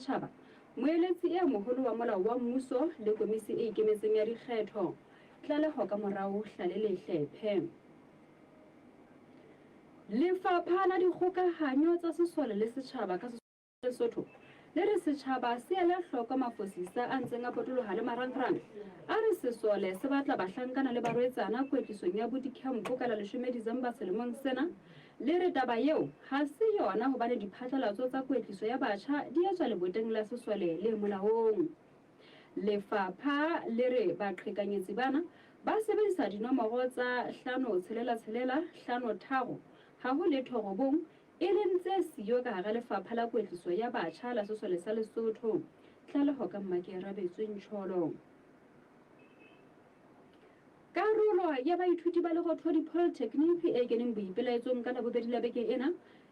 Setjhaba, Moeletsi e Moholo wa Molao wa Mmuso le Komisi e Ikemetseng ya Dikgetho. Tlaleho ka morao Hlalelehlephe. Lefapha la Dikgokahanyo tsa Sesole le Setjhaba ka Lesotho le re setjhaba se ele hloko mafosisa a ntseng a potoloha le marangrang. A re sesole se batla bahlankana le barwetsana kwetlisong ya boot-camp ka la leshome December selemong sena. Le re taba eo ha se yona hobane diphatlalatso tsa kwetliso ya batjha di etswa leboteng la sesole le molaong. Lefapha le re baqhekanyetsi bana ba sebedisa dinomoro tsa 5 6 6 5 3 ha ho letho 9 e leng tse siyo ka hara Lefapha la Kwetliso ya Batjha la Sesole sa Lesotho. Tlaleho ka Mmakearabetswe Ntjholo. Karolo ya baithuti ba Lerothodi Polytechnic e keneng boipelaetsong ka Labobedi la beke ena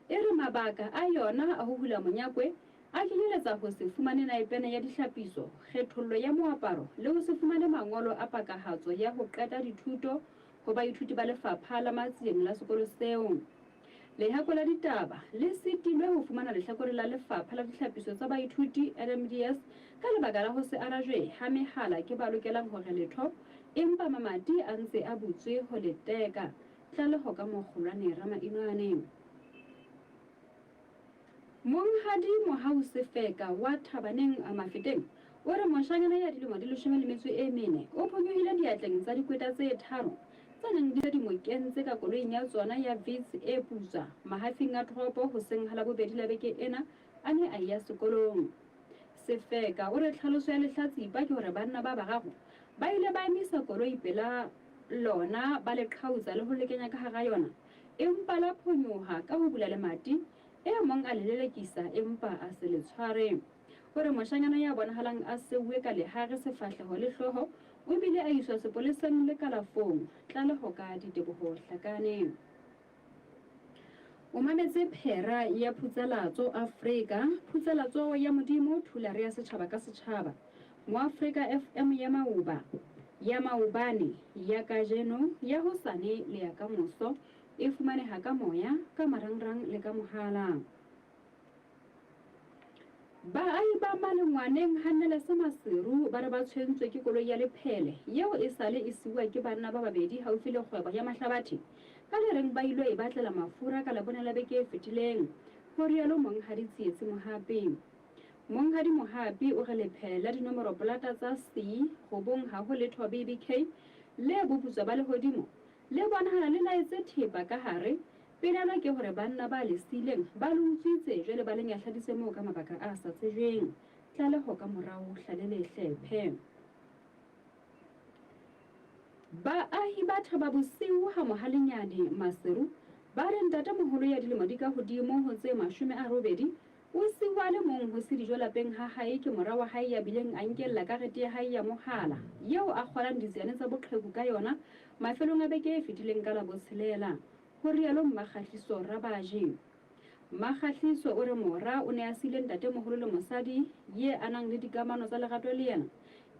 e re mabaka a yona a ho hula monyakwe a kenyeletsa ho se fumane naepene ya dihlapiso, kgethollo ya moaparo le ho se fumane mangolo a pakahatso ya ho qeta dithuto ho baithuti ba lefapha la Matsieng la sekolo seo. Lehako la ditaba le sitilwe ho fumana lehlakore la Lefapha la Dihlapiso tsa Baithuti, NMDS, ka lebaka la ho se arajwe ha mehala ke ba lokelang hore letho, empa mamati a ntse a butswe ho le teka. Tlaleho ka Mokgolwane Ramainwane. Monghadi Mohau Sefeka wa Thabaneng Mafeteng o re moshanyana ya dilemo di 14 o phonyohile diatleng tsa dikweta tse tharo tse neng di se di mo kentse ka koloing ya tsona ya Vitz e putswa mahafing a toropo hoseng ha Labobedi la beke ena a ne a eya sekolong. Sefeka o re tlhaloso ya lehlatsipa ke hore banna ba bararo ba ile ba emisa koloi pela lona ba le qhautsa le ho le kenya ka hara yona empa la phonyoha ka ho bula lemati, e mong a le lelekisa empa a se le tshware. O re moshanyana ya bonahalang a seuwe ka lehare sefahleho le hlooho o bile a iswa sepoleseng le kalafong. Tlaleho ka Diteboho Hlakane. O mametse phera ya Phutsalatso Afrika, Phutsalatso ya Modimo, Thulare ya setjhaba ka setjhaba, Moafrika FM ya maoba, ya maobane, ya kajeno, ya hosane le ya kamoso. E fumaneha ka moya, ka marangrang le ka mohala. Baahi ba Malengwaneng ha Nelese Maseru ba re ba tshwentswe ke koloi ya lephele yeo esale e siuwa ke banna ba babedi haufi le kgwebo ya Mahlabathe ka le reng ba ilo e batlela mafura ka Labone la beke e fetileng, ho rialo Monghadi Tsietsi Mohapi. Monghadi Mohapi o re lephele la dinomoro polata tsa C robong ha ho letho BBK le boputswa ba lehodimo le bonahala le laetse thepa ka hare. Pelaelo ke hore banna ba le siileng ba le utswitse jwale ba le nyahladitse moo ka mabaka a sa tsejweng. Tlaleho ka morao Hlalelehlephe. Baahi ba Thaba-Bosiu ha Mohalenyane, Maseru, ba re ntatemoholo ya dilemo di ka hodimo ho tse 80 o siuwa a le mong ho se dijo lapeng ha hae ke mora wa hae ya bileng a nkella karete ya hae ya mohala eo a kgolang ditsiane tsa boqheku ka yona mafelong a beke e fetileng ka Labotshelela, ho rialo Mmakgahliso Rabaji. Mmakgahliso o re mora o ne a siile ntatemoholo le mosadi ye a nang le dikamano tsa lerato le yena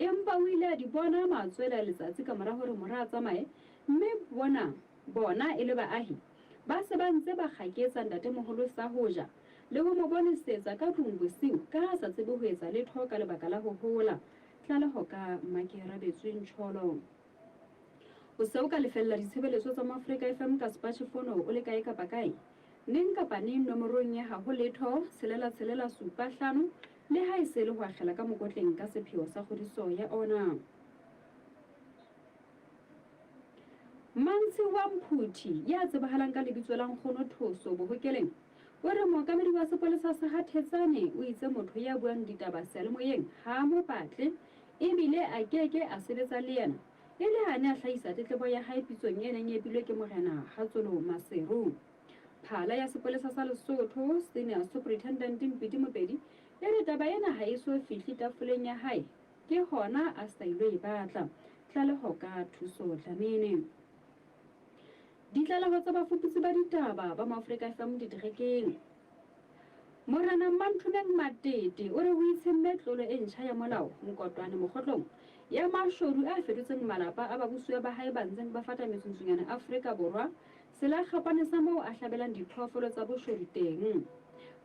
empa o ile a di bona matswele a letsatsi ka mora hore mora a tsamaye mme bona bona e le baahi ba se ba ntse ba kgaketsa ntatemoholo sa ho ja le ho mo bonesetsa ka tlung bosiu ka ha a sa tsebe ho etsa letho ka lebaka la ho hola. Tlaleho ka Mmakearabetswe Ntjholo. O se o ka lefella ditshebeletso tsa Moafrika FM ka sepatjhefono o le kae kapa kae, neng kapa neng nomorong ya ha ho letho tshelela tshelela supa hlano le ha e se le ho akgela ka mokotleng ka sepheo sa kgodiso ya ona. Mantshi wa Mphuthi, ya tsebahalang ka lebitso la Nkgono Thoso Bohokeleng, o re mookamedi wa sepolesa sa ha Thetsane o itse motho ya buang ditaba seyalemoyeng ha a mo batle ebile a ke ke a sebetsa le yena, e le ha a ne a hlahisa tletlebo ya hae pitsong e neng e epilwe ke Morena Hatsolo Maseru. Phala ya sepolesa sa Lesotho, Senior Superintendent Mpiti Mopedi, e re taba ena ha e so fihle tafoleng ya hae, ke hona a sa ilo e batla. Tlaleho ka Thuso Dlamini. Ditlaleho tsa bafuputsi ba ditaba ba Moafrika FM diterekeng. Morena Mmanthomeng Matete o re ho itshemme tlolo e ntjha ya molao Nkotwane Mokgotlong ya mashodu a fetotseng malapa a babusuwa ba hae ba ntseng ba fata metsuntsunyana Afrika Borwa selakgapane sa moo a hlabelang diphoofolo tsa boshodu teng.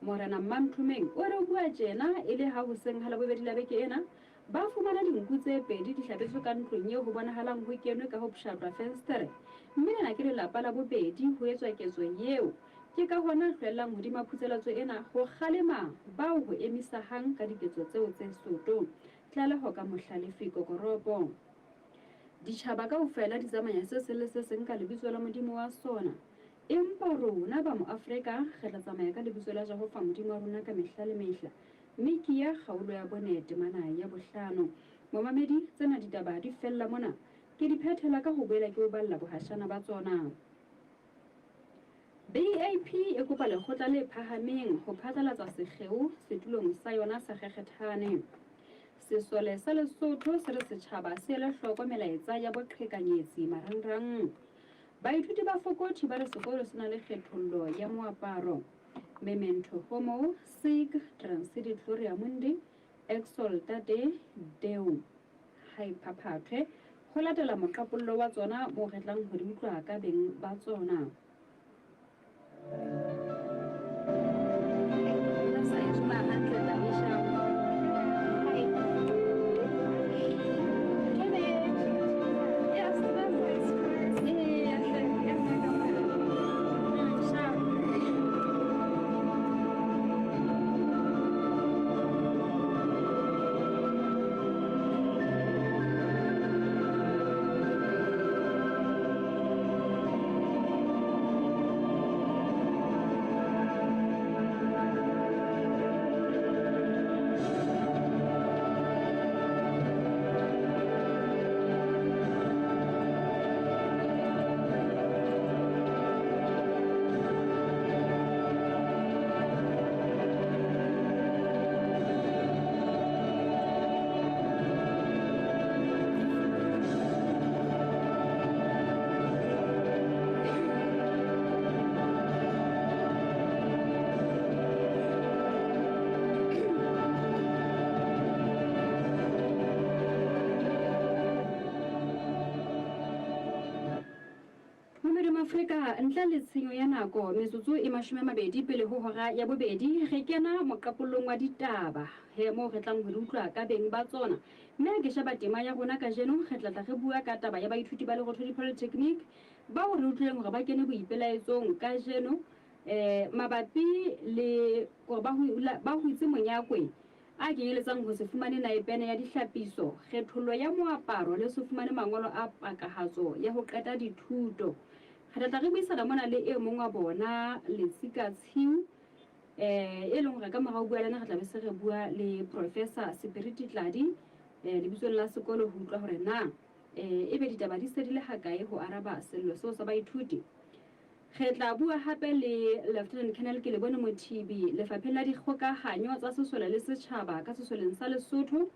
Morena Mmanthomeng o re o bua tjena e le ha hoseng ha Labobedi la beke ena ba fumana dinku tse pedi di hlabetswe ka ntlong eo ho bonahalang ho kenwe ka ho pshatlwa fensetere mme lena ke lelapa la bobedi ho etswa ketso eo. Ke ka hona hlwellang hodima phutselatso ena ho kgalema bao ho emisa hang ka diketso tseo tse soto. Tlaleho ka Mohlalefi Kokoropo. Ditjhaba kaofela di tsamaya se seng le se seng ka lebitso la modimo wa sona. Empa rona ba Moafrika re tla tsamaya ka lebitso la Jehova Modimo wa rona ka mehla le mehla. Mikiya kgaolo ya bone temana ya bohlano. Momamedi, tsena ditaba di fella mona. Ke di phethela ka ho boela ke o balla bohashana ba tsona. BAP e kopa lekgotla le phahameng ho phatlalatsa sekgeo setulong sa yona sa kgekgethane. Sesole sa Lesotho se re setjhaba se ele hloko melaetsa ya boqhekanyetsi marangrang. Baithuti ba Fokothi ba re sekolo se na le kgethollo ya moaparo. Memento homo sic transit gloria mundi exultate Deo. Ha e phaphathwe ho latela moqapollo wa tsona moo re tlang ho di utlwa ka beng ba tsona. Momedimo Afrika, ntle le tshenyo ya nako, metsotso e 20 pele ho hora ya bobedi, re kena moqapollong wa ditaba, he moo re tlang ho di utlwa ka beng ba tsona. Mme ha ke sheba tema ya rona kajeno, re tla tla re bua ka taba ya baithuti ba Lerothodi Polytechnic bao re utlwileng hore ba kene boipelaetsong kajeno eh, mabapi le hore ba hutse monyakwe a kenyeletsang ho se fumane naepene ya dihlapiso, kgethollo ya moaparo le se fumane mangolo a pakahatso ya ho qeta dithuto. Re tla tla re buisana mona le e mong wa bona, Letsika Tshiu, eh, e leng hore ka mora ho bua le yena re tla be se re bua le Professor Sepiriti Tladi, eh, lebitsong la sekolo ho utlwa hore na eh, ebe ditaba di se di le hakae ho araba sello seo sa baithuti. Re tla bua hape le Lieutenant Colonel Kelebone Mothibi lefapheng la dikgokahanyo tsa sesole le setjhaba ka sesoleng sa Lesotho,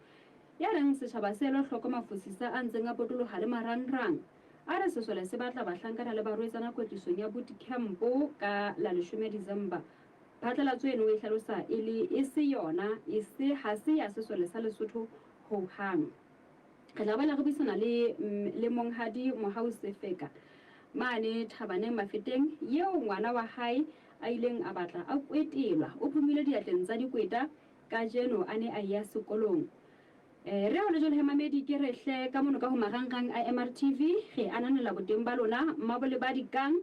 ya reng setjhaba se elwe hloko mafosisa a ntseng a potoloha le marangrang. A re sesole se batla bahlankana le barwetsana kwetlisong ya boot camp ka la leshome December. Phatlalatso eno o e hlalosa e le e se yona, e se ha se ya sesole sa Lesotho hohang. Re tla boela re buisana le le Monghadi Mohau Sefeka mane Thabaneng Mafeteng eo ngwana wa hae a ileng a batla a kwetelwa. O phomile diatleng tsa dikweta kajeno a ne a eya sekolong. Eh, re hole jwale he mamedi ke re hle ka mono ka ho marangrang a MRTV re ananela boteng ba lona mmabole ba dikang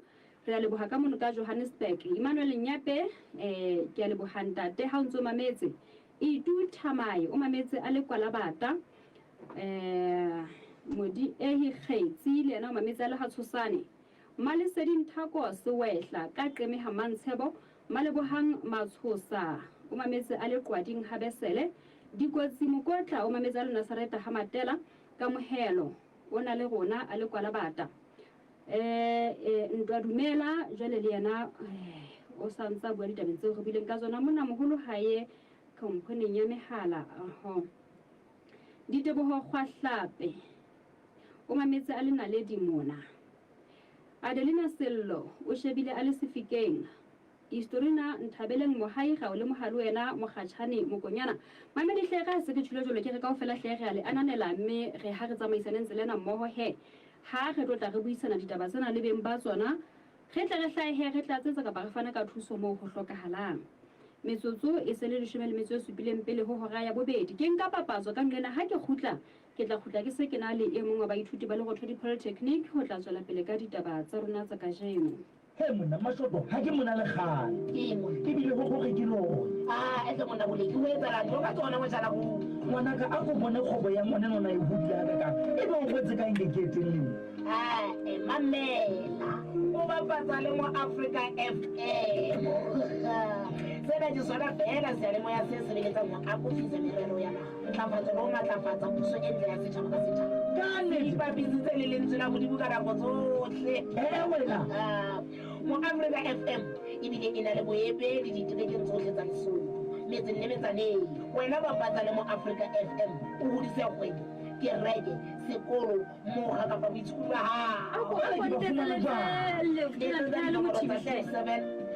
re a leboha ka mono ka Johannesburg. Emmanuel Nyape eh ke a leboha ntate ha o ntso mametse. Itu Thamae o mametse a le Kwalabata. Eh Modiehi Kgetsi le yena o mametse a le ha Tshosane. Malesedi Nthako Sewehla ka Qeme ha Mantshebo. Malebohang Matshosa o mametse a le Qwading ha Besele. Dikotsi Mokotla o mametse a le Nasareta ha Matela. Kamohelo o na le rona a le Kwalabata. Eh, eh, Ntwa Dumela jwale le yena eh, o sa ntsa bua ditabeng tseo re buileng ka tsona mona moholo ha ye khamphaneng ya mehala aho. Diteboho Kgwahlape o mametse a le naledi mona. Adelina Sello o shebile a le sefikeng. Istorina Nthabeleng Mohai ga o lemoga le wena Mokgatšhane Mokonyana. Mamedi hle ga se ke tšhilo jalo ke re kaofela hle re a le ananela mme re ha re tsamaisaneng tsela ena mmoho he ha re tlo tla re buisana ditaba tsena le beng ba tsona re tle re hlahe re tlatsetsa kapa re fane ka thuso moo ho hlokahalang. Metsotso e se le leshome le metso e supileng pele ho hora ya bobedi. Ke nka papatso ka nqena ha ke kgutla, ke tla kgutla ke se ke na le e mong wa baithuti ba Lerothodi Polytechnic ho tla tswela pele ka ditaba tsa rona tsa kajeno. He monna, Mashoto, ha ke mona le kgale. Ke monna. Ebile ho hore ke loya. Ah, etle monna Boleki, o etsalang? Tlo ka tsona moshala ruri. Ngwanaka, a ko bone kgwebo ya ngwaneno na e hodile hakakang. Ebe o rwetse ka eng ke eteng le nna? Ae, mamela. O bapatsa le mo Afrika FM. Sena ke sona feela seyalemoya se sebeletsang ho akofisa merero ya naha, ntlafatso le ho matlafatsa puso e ntle ya setjhaba ka setjhaba. Ka nnete. Ipapisitse le lentswe la Modimo ka nako tsohle. Ee wena. Mo Afrika FM ebile e na le boemedi diterekeng tsohle tsa Lesotho, metseng le metsaneng. Wena bapatsa le mo Afrika FM, o hodise kgwebo, kereke, sekolo, mokga kapa boitshokodi ba hao. Ako Jwale ke ba fumana jwang? le mothibi hle.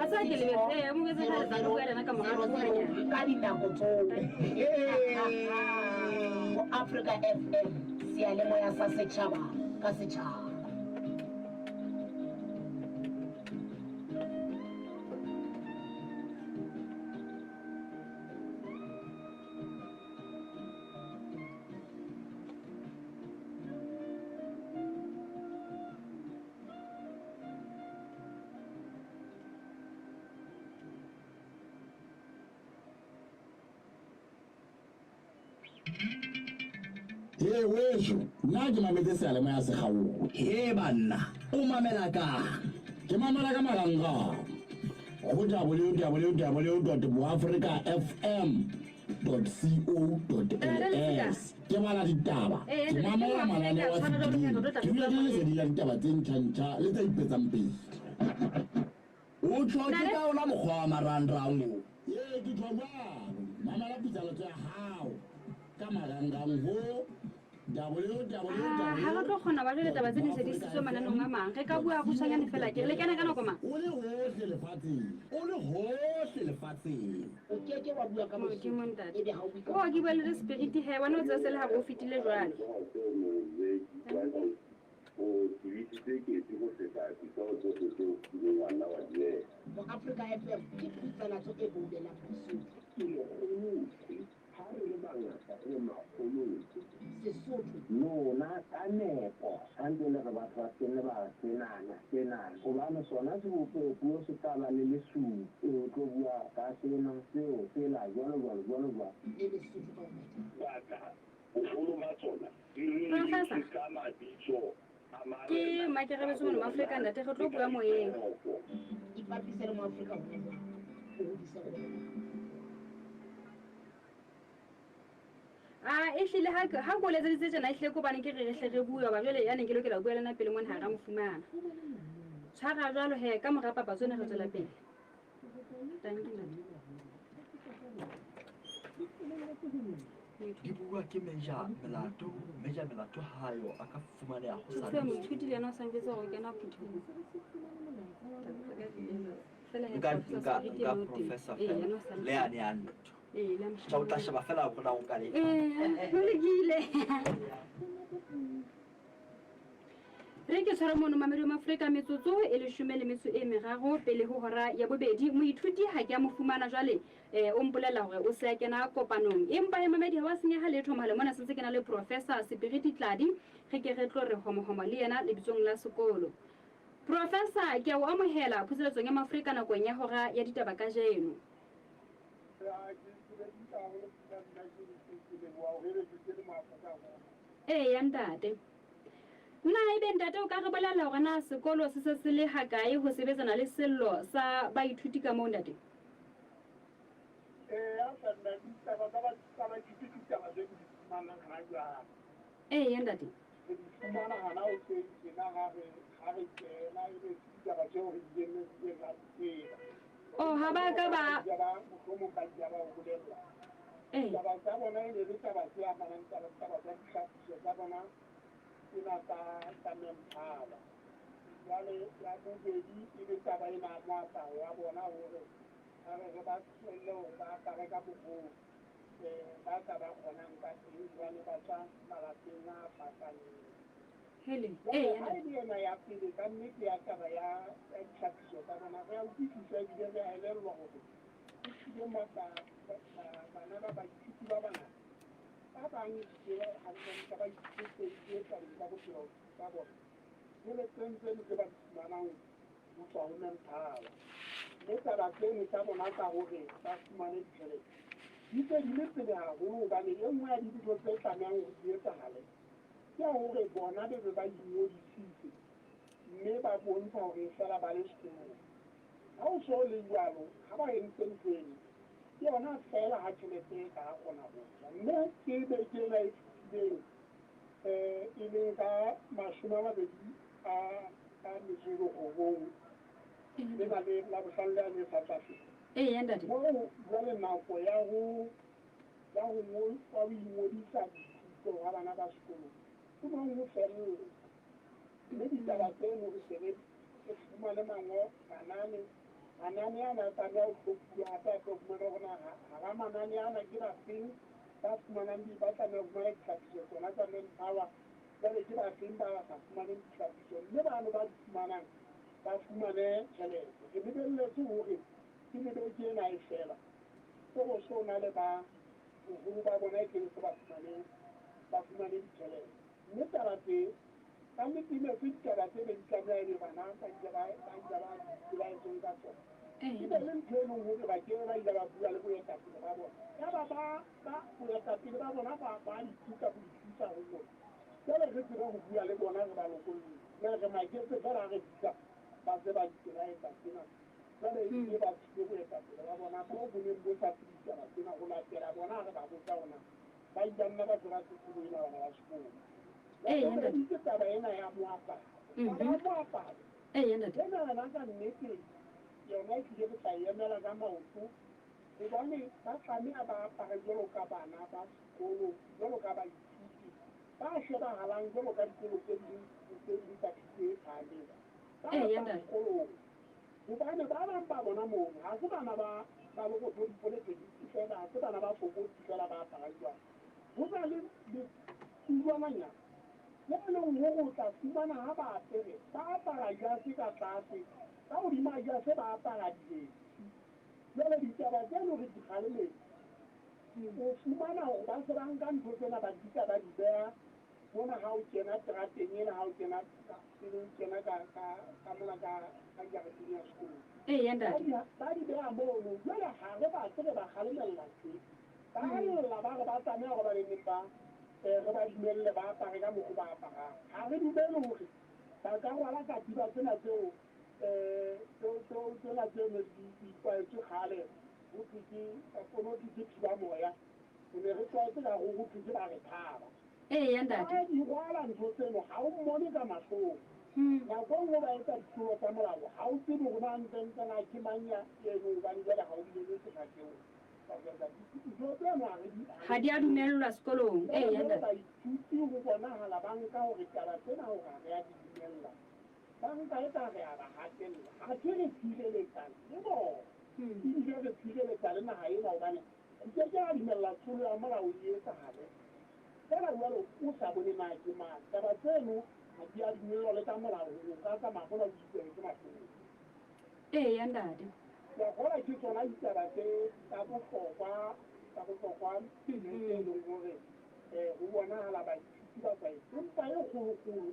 Ha sa ke lebetse, eh, mo betse kgale tla bua le yena ka mora nako. Ka dinako tsohle. Ho Afrika FM, seyalemoya sa setjhaba ka setjhaba. He weso, nna ke mametse seyalemoya se kgaoha. He banna, o mamela kang? Ke mamela ka marangrang go www.boafrikafm.co.ls. Ke bala ditaba, Eh, ke ntate, mamela ke mananeo a Moafrika, tshwana fetileng, jwalo ka ke dula ke le lesedi la ditaba tse ntjha-ntjha le tse ipetsang pele. O tjho ke Nale? ka ona mokgwa wa marangrang o. Ee, ke tjho jwalo. Mamela pitsaletso ya hao ka marangrang ho Ah, ha re tlo kgona ba jwale taba tse di se di sitswe mananeong a mang. Re ka bua kgutshwanyane fela ke re le kena ka nako mang? O le hohle lefatsheng, O le hohle lefatsheng. O ke ke wa bua ka Modimo Mosotho, ntate. ebe ha o bue ka O ke bua le le spirit he, wena o tseba se le hare o fetile jwale. O tebisitse ketsi ho feta dihlooho tsohle tseo o kileng wa nna wa di ela. Mo Afrika FM ke puisanatso e boulelang Mosotho. Ke lekgolosi, ha re le bangata re makgolosi. Sesotho. Lona ka nepo, ha ntse le re batho ba se ne ba tenana, tenana. Hobane sona sebopeho puo se tla ba le lesupi. O tlo bua ka sena, seo, sela, jwalo, jwalo, jwalo, jwalo. Le Lesotho ka ho phethwa. Baka, boholo ba tsona di Professor. reriswe ka mabitso a Ke marena Mmakerebetso mono Afrika ntate re tlo bua moyeng. Ipapise le Moafrika hona jwale, o hodise kgwebo. Ah, ehlile ha ha ke o letseditse tjena ehlile ke hobane ke re re hle re bue hoba jwale ya neng ke lokela ho bua le yena pele mona ha ra mo fumana. Tshwara jwalo he ka mora papatso ena re tswela pele. Tanki ntate. Di bua ke Major Melato, Major Melato hayo a ka fumaneha ho sa Tswe moithuti le yena o sa njwetsa hore o kena phuthehong. Fela he Nka Professor nka Seriti nka yena o teng. professor Ee, fela yena o sa le yane ya ntho. Ee, le a Tjha o tla sheba fela hore na o ka le. Ee, ho lokile. Re ke tshware mono mamedi wa Maafrika metsotso e leshome le metso e meraro pele ho hora ya bobedi. Moithuti ha ke a mo fumana jwale, o mpolella hore o se a kena kopanong. Empa he mamedi ha wa senyeha letho mohale mona sentse ke na le Professor Sepiriti Tladi, re ke re tlo re homohomo le yena lebitsong la sekolo. Professor, ke a o amohela phuseletsong ya Maafrika nakong ya hora ya ditaba kajeno. Ee, ya ntate. Na ebe ntate o ka re bolella hore na sekolo se se se le hakae ho sebetsana le sello sa baithuti ka moo ntate? Ee, a sa nna ditaba tsa tsa baithuti ke ditaba tse ke di fumanang hana jwale. Ee, ya ntate. Re di fumana hana hoseng tjena ha re kena, ebe ke ditaba tseo re ileng re ileng ra di tseba. Oh, ha ba ka ba Mohlomong ba ile ba o bolella. Ee. Ditaba tsa bona e ne le taba tse amanang taba taba tsa ditlhapiso tsa bona tsena tsa manpower. Jwale ya bobedi e le taba ena ya moaparo wa bona hore ba re re ba tlohelle hore ba apare ka mokgwa ba ka ba kgonang ka teng jwale ba tswa malapeng a fapaneng. Hele, Jwale ee, ya ha ntate. e le ena ya pele ka nnete ya taba ya ditlhapiso tsa bona re a utlwisisa ebile re a elellwa hore ehlile bana ba baithuti ba bangata ba bang ke hantle ba ithutetse tabeng tsa bophelo ba bona. Jwale tseno tse ba di fumanang ho tswa ho Manpower. Mme taba tseno tsa bona tsa hore ba fumane ditjhelete di se di le pele haholo hobane e nngwe ya dintho tse tlamehang hore di etsahale ke ya hore bona be be ba ingodisitse mme ba bontsha hore feela ba le sekolong. Ha o so le jwalo, ha ba entse ntho eno, ke yona feela ha tjhelete e ka kgona ho tswa. Mme ke beke ena e fetileng e leng ka 29 lena le Labohlano le le sa tla feta. Eya ntate. Moo jwale nako ya ho ingodisa dithuto ha bana ba sekolo ke mong ho fella. Mme ditaba tseno re se re fumane manane manane ana a tlameha ho hlophuwa hape a tlo fumana hore na hara manane ana ke bafeng ba fumanang ba tlameha ho fumana ditlhapiso tsona tsa Manpower, jwale ke bafeng ba sa fumaneng ditlhapiso, mme bano ba di fumanang ba fumane tjhelete. Re lebelletse hore ke beke ena e fela ko so na le ba boholo ba bona e ke se ba fumane ditjhelete. Mme taba tse ka nnete ne se ditaba tse be di tlameha ebe bana ba ile ba ipelaetsong ka tsona. E be le ntho e leng hore ba ke ba ile ba bua le boetapele ba bona. Yaba ba boetapele ba bona ba ithuta ho ithuta ho bona. Jwale re tsebe ho bua le bona re ba lokolle. Mme re maketse feela ha re bitsa ba se ba ipelaetsa tsena. Jwale ebile ba thuse boetapele ba bona bo bo neng bo sa tsebe ditaba tsena ho latela bona ha re ba botsa hore na ba ile nna ba tseba tsebo ena bana ba sekolo. Eya ntate. Ke taba ena ya moaparo. Taba ya moaparo. Eya ntate. Ena yona ka nnete yona e tlile re tla e emela ka maoto hobane ba tlameha ba apare jwalo ka bana ba sekolo, jwalo ka baithuti ba shebahalang jwalo ka dikolo tse ding tsa thuto e phahameng. Ba Eya apara ntate. sekolong hobane ba bang ba bona mono ha se bana ba Lokotho Polytechnic fela, ha se bana ba Fokotsi fela ba aparang jwalo. Ho na le lekurwananyana le leng hore o tla fumana ha ba apere ba apara jase ka tlase, ka hodima jase ba apara dijesi. Jwale ditaba tseno re di kgalemetse. O fumana hore ba se ba nka ntho tsena ba di ba di beha mona ha o kena terateng ena, ha o kena pele o kena ka mona ka jareteng ya sekolo. Eya ntate. Ba di beha mono. Jwale ha re batle re ba kgalemella tje. Ba lla ba re ba tlameha hore ba neng ba re ba dumelle ba apare ka mokgwa ba aparang. Ha re dumele hore ba ka rwala katiba tsena tseo tsena tse ne di tlwaetswe kgale ho thwe ke ho thwe ke thiba moya. Re ne re tlwaetse ka hore ho thwe ke ba re thaba. Eya ntate. Ba di rwala ntho tseno ha o mmone ka mahlong. Nako e nngwe ba etsa ditlolo tsa molao ha o tsebe hore na ntlentle na ke mang ya eno hobane jwale ha o dumele sefahlehong. Ntho tseno ha re di Ha di a dumellwa sekolong. Eya ntate. Baithuti ho bonahala ba nka hore taba tsena hore ha re a di dumella. Ba nka eka re a ba hatella. Athe re tshireletsa le bona. Ebile re tshireletsa le naha ena hobane re ke ke ra dumella tlolo ya molao e etsahale. Feela jwalo o sa bone na ke mang. Taba tseno ha di a dumellwa le ka molao hore o ka tsamaya mona o ipone ke mahlong. Eya ntate. Ke a kgolwa ke tsona ditaba tse tsa bohlokwa tse leng hore ho bonahala baithuti ba sa etse. Empa e kgolokgolo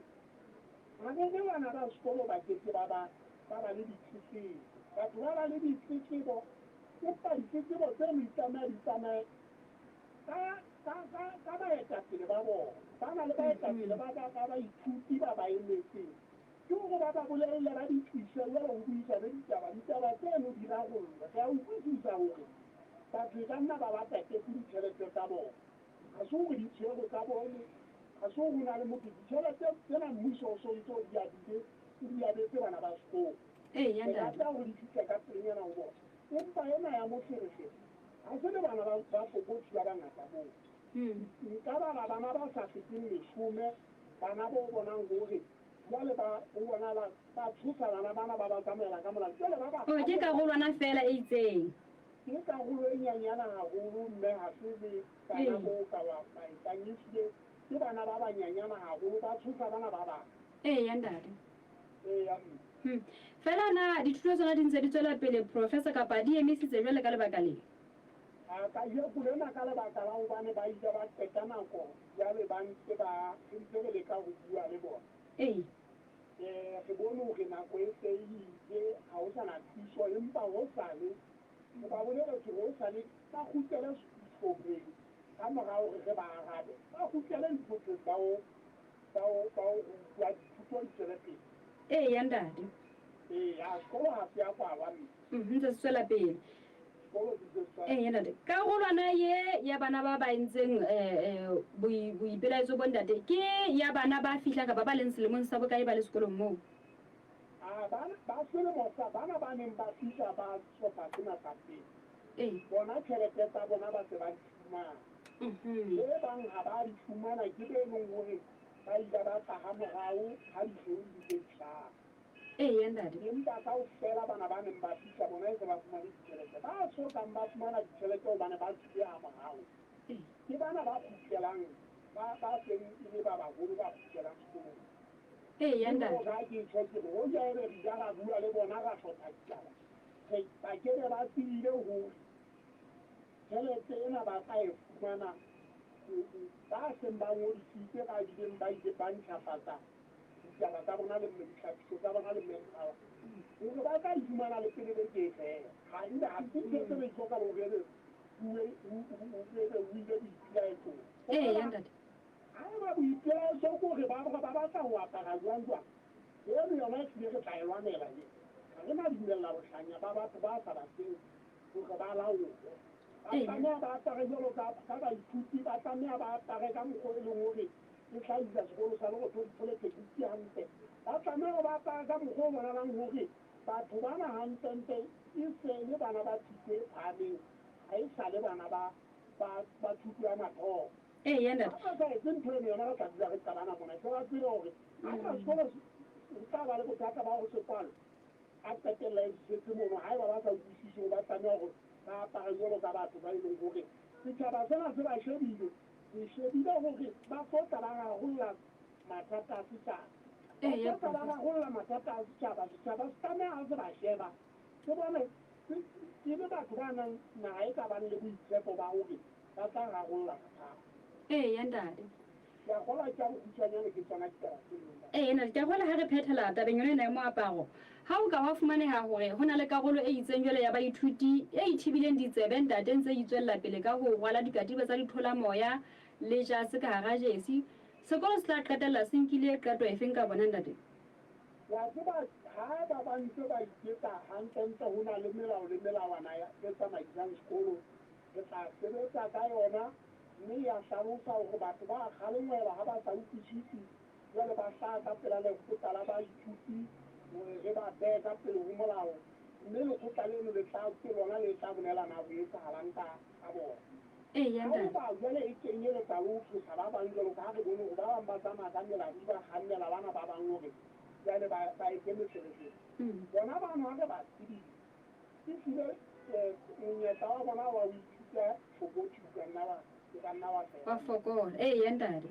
ha re re bana ba sekolo ba keke ba ba le ditletlebo. Batho ba ba le ditletlebo, empa ditletlebo tseno di tlameha di tsamaye ka baetapele ba bona. Ba na le baetapele ba baithuti ba ba emetseng. Ke hore ba ba bolelle ba di tlise jwale ho buisane ditaba. Ditaba tseno di rarollwe. Re a utlwisisa hore batho e ka nna ba ba tatetse ditjhelete tsa bona. Ha se hore di tshwerwe tsa bone, ha se hore ho na le motho. Ditjhelete tsena mmuso o so ntso o di abile, o di abetse bana ba sekolo. Eya Re ntate. rata hore di fihle ka pelenyana ho bona. Empa ena ya moferefere ha se le bana ba Fokotsi ba bangata moo. Nka bala bana ba sa feteng 10, bana bo bonang hore jwale ba o bona ba tshosa bana bana ba ba tsamaela ka molao. Jwale ba ba Oh, ke karolwana fela e itseng. Ke karolo e nyanyana haholo mme ha se le bana bo ka ba etsang ehlile ke bana ba banyanyana haholo ba tshosa bana ba bang. Eya ntate. Eya mme. Fela na dithuto tsona di ntse di tswela pele, Professor, kapa di emisitse jwale ka lebaka le? A kajeko lena ka lebaka la hobane ba ile ba qeta nako jwale ba ntse ba re ntse re leka ho bua le bona. Ee. Re bone hore nako e se e ile, ha ho sa na thuso, empa hosane re ba boleletse hore hosane ba kgutlele sehlopheng ka mora hore re ba arabe, ba kgutlele dihlopheng ba o ba o ba o rutwa dithuto di tswele pele. Eya, ntate. Eya, sekolo ha se a kwalwa mme. Ntse se tswela pele. Sekolo se ntse se tswela Eya, ntate. Karolwana ye ya bana ba ba entseng boipelaetso bo, ntate, ke ya bana ba fihlang kapa ba leng selemong sa bokae ba le sekolong moo? A bana ba selemo sa bana ba neng ba fihla ba sehlopha sena sa pele. Bona tjhelete tsa bona ba se ba di fumana. E bang ha ba di fumana ke be leng hore ba ile ba tla ha morao ha dikgeo di ntse di hlaha. Eya, ntate. Empa kaofela bana ba neng ba fihla bona e se ba fumane ditjhelete. Ba so kang ba fumana ditjhelete hobane ba tswile ha morao. Ke bana ba kgutlelang ba ba seng e le ba baholo ba kgutlelang sekolong. Eya, ntate. Ke ke tjho ke re hoja ebe re ile ra bua le bona ra hlopha ditaba, re ba ke be ba tsebile hore tjhelete ena ba tla e fumana ba seng ba ngodisitse ba bileng ba ile ba ntjhafatsa ditaba tsa bona le ditlhapiso tsa bona le manpower hore ba tla e fumana le pele beke e fela. Ha ebe ha se ntho tse be hloka hore ebe o ebe o ile boipelaetsong. Eya, ntate. Haeba boipelaetso ke hore ba ba batla ho apara jwang jwang, eno yona ehlile re tla e lwanela e. Ha re na dumella bohlanya ba batho ba sa batleng hore ba laolwe. Ba tlameha ba apare jwalo ka ka baithuti, ba tlameha ba apare ka mokgwa e leng hore e hlahisa sekolo sa Lerothodi Polytechnic hantle. Ba tlameha hore ba apare ka mokgwa o bonalang hore batho bana hantlentle e se le bana ba thuto e phahameng, ha e sa le bana ba ba ba thuto ya mathomo. Eya, ntate. Ha ba sa etse ntho eno yona re tla dula re qabana mona. Tle ba tsebe hore ha eba sekolo se tla ba le bothata ba ho se kwalwe, a qetella e setse mono. Haeba ba sa utlwisise hore ba tlameha hore ba apare jwalo ka batho ba e leng hore setjhaba sena se ba shebile, se shebile hore ba tlo tla ba rarolla mathata a setjhaba. Ba tlo tla ba rarolla mathata a setjhaba. Setjhaba se tlameha ha se ba sheba se bone e le batho ba nang naha e ka bang le boitshepo ba hore ba tla rarolla mathata. Eya, ntate. Ke a kgolwa ke a bokgutshwanyane ke tsona ditaba tseno, ntate. Eya, ntate. Ke a kgolwa ha re phethela tabeng yona ena ya moaparo, ha o ka hwa fumaneha hore ho na le karolo e itseng jwale ya baithuti e ithibileng ditsebe, ntate, e ntse e itswella pele ka ho rwala dikatiba tsa ditholamoya le jase ka hara jesi, sekolo se tla qetella se nkile qeto efeng ka bona, ntate? Wa tseba, haeba ba ntse ba iketsa hantlentle ho na le melao le melawana e tsamaisang sekolo, re tla sebetsa ka yona mme ya hlalosa hore batho ba kgalengwela ha ba sa utlwisise, jwale ba hlaha ka pela lekgotla la baithuti hore re ba behe ka pele ho molao, mme lekgotla leno le tla ke lona le tla bolela na ho etsahalang ka ka bona. Eya, ntate. Haeba jwale e kenyeletsa le ho tshosa ba bang jwalo ka ha re bone hore ba bang ba tsamaya ka melamu ba kgannela bana ba bang hore jwale ba ba etse meferefere. Bona bano ha re ba tsebile, ehlile monyetla wa bona wa ho ithuta tlokotsi o ka nna wa o ka nna wa fela. Wa fokola. Eya, ntate.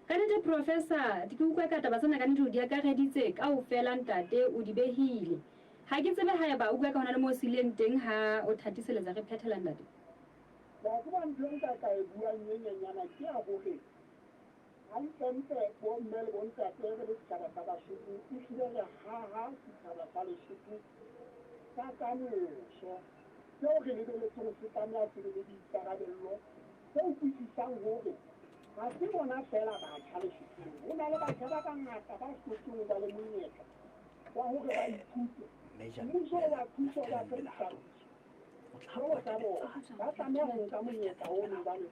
Ka nnete, Professor, ke utlwa ka taba tsena ka nnete o di akareditse kaofela, ntate, o di behile. Ha ke tsebe haeba o utlwa ka hona le moo o sileng teng ha o thatiseletsa re phethela, ntate. Wa tseba ntho e nka ka e buang e nyenyana ke ya hore hantlentle bomme le bontate re le setjhaba sa Basotho ehlile re haha setjhaba sa Lesotho sa kamoso seo re lebeletseng se tlameha se be le boikarabello tse utlwisisang hore ha se bona feela batjha Lesothong. Ho na le batjha ba bangata ba hlotseng ho ba le monyetla wa hore ba ithute. Mmuso o ba thusa o ba fe dihlapiso jwalo ka bona. Ba tlameha ho nka monyetla ono hobane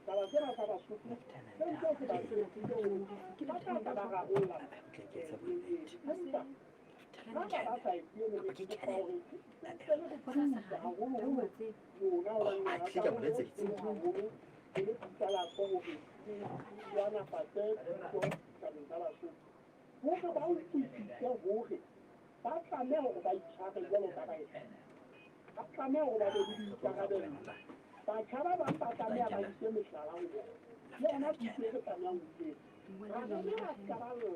taba sena sa Basotho se ntse se ba tsebisitse hore ba tla tla ba rarolla empa haeba ba sa etse eno re kopa hore ntse le re thusa haholoholo lona hobane lona karolo e kgolo haholo e le putlalatso hore re lwanafatse thuto tabeng tsa Basotho. Hore ba utlwisise hore ba tlameha hore ba itshware jwalo ka baetapele. Ba tlameha hore ba be le boikarabello. Batjha ba bang ba tlameha ba ise mehlala ho bona. Le yona thuto e re tlamehang ho e etsa. Ra re ra ska ba lla.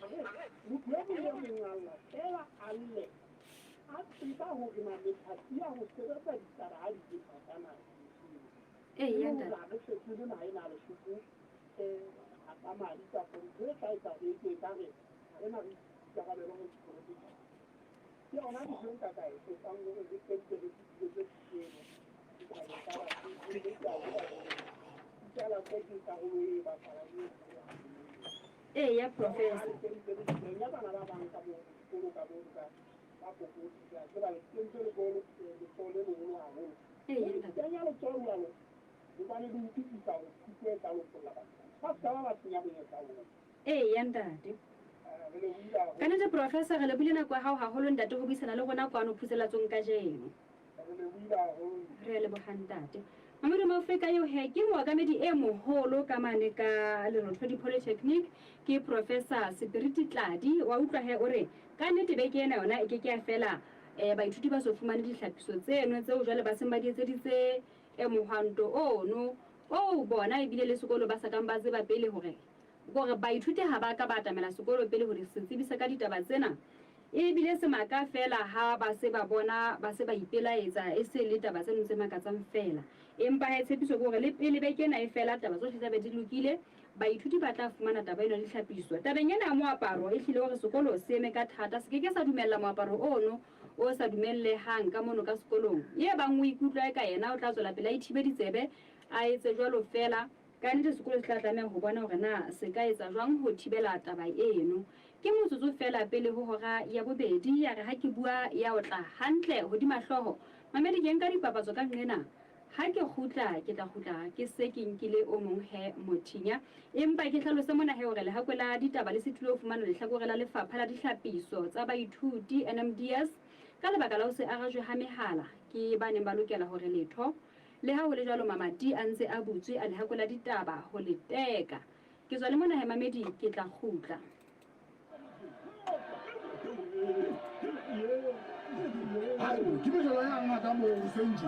Motho e mong le mong a lla feela a lle a tseba hore na methati ya ho sebetsa ditaba ha di ke fapana. Eya ntate. Ha re fetole naha ena ya Lesotho hara madi kapa ntho e tla etsa re etse ekare ha re na boikarabelo ho diporofesa. Ke yona ntho e nka ka e etsang hore re qetelle re fihlile tse eno dithabeng tsa Basotho. Mme ke a tseba hore ditjhelete ke karolo e bapalang e kgolo haholo. Eya professor. Ha le kentse le kenya bana ba bang ka mono dikolo ka mono ka ba kokoti ke a tseba le kentse letsoho letsoho le leholo haholo. Eya ntate. Kenya letsoho jwalo hobane le utlwisisa hore thuto e tla lopolla batho. Ba se ka ba ba senya monyetla oo. Eya ntate. Re lebohile haholo. Ka nnete professor re lebohile nako ya hao haholo ntate ho buisana le rona kwano phuselatsong kajeno. Re lebohile haholo. Re a leboha ntate. Mamedi Maofeka eo he ke mookamedi e moholo ka mane ka Lerothodi Polytechnic ke Professor Sepiriti Tladi. Wa utlwa he o re ka nnete beke ena yona e ke ke ya fela baithuti ba so fumane ditlhapiso tseno tseo jwale ba seng ba di etseditse mohwanto ono oo bona ebile le sekolo ba sa kang ba tseba pele hore Kore baithuti ha ba ka ba atamela sekolo pele ho se tsebisa ka ditaba tsena. E bile semaka feela ha ba se ba bona ba se ba ipelaetsa e se le taba tseno tse makatsang feela. Empa he tshepiso ke hore le pele beke ena e fela taba tsohle tla be di lokile, baithuti ba tla fumana taba eno ya ditlhapiso. Tabeng ena ya moaparo ehlile hore sekolo se eme ka thata se ke ke sa dumella moaparo ono o sa dumellehang ka mono ka sekolong. Ye bang o ikutlwa eka yena o tla tswela pele a ithibe ditsebe a etse jwalo feela. Ka nnete sekolo se tla tlameha ho bona hore na se ka etsa jwang ho thibela taba eno. Ke motsotso feela pele ho hora ya bobedi, ya re ha ke bua ya otla hantle hodima hlooho. Mamedi, ke nka dipapatso ka nqena. Ha ke kgutla, ke tla kgutla ke se ke nkile o mong he mothinya. Empa ke hlalose mona he hore lehakwe la ditaba le sitile ho fumana lehlakore la Lefapha la Dihlapiso tsa Baithuti, NMDS, ka lebaka la ho se arajwe ha mehala ke ba neng ba lokela hore letho Leha ho le jwalo mamati a ntse a butswe a lehako la ditaba ho le teka. Ke tswa le mona he mamedi ke tla kgutla. Haebo, ke mejolo ya ngata moo hoseng tje.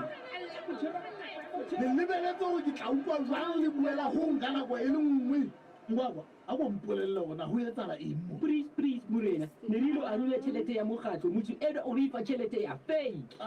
Le lebeletse hore ke tla utlwa jwang le buela hong ka nako e le nngwe? Ngwakwa, a ko mpolelle hore na ho etsahala eng mo. Please, please, morena, ne re ilo arola tjhelete ya mokgatlo, motho enwa o re fa tjhelete ya fake.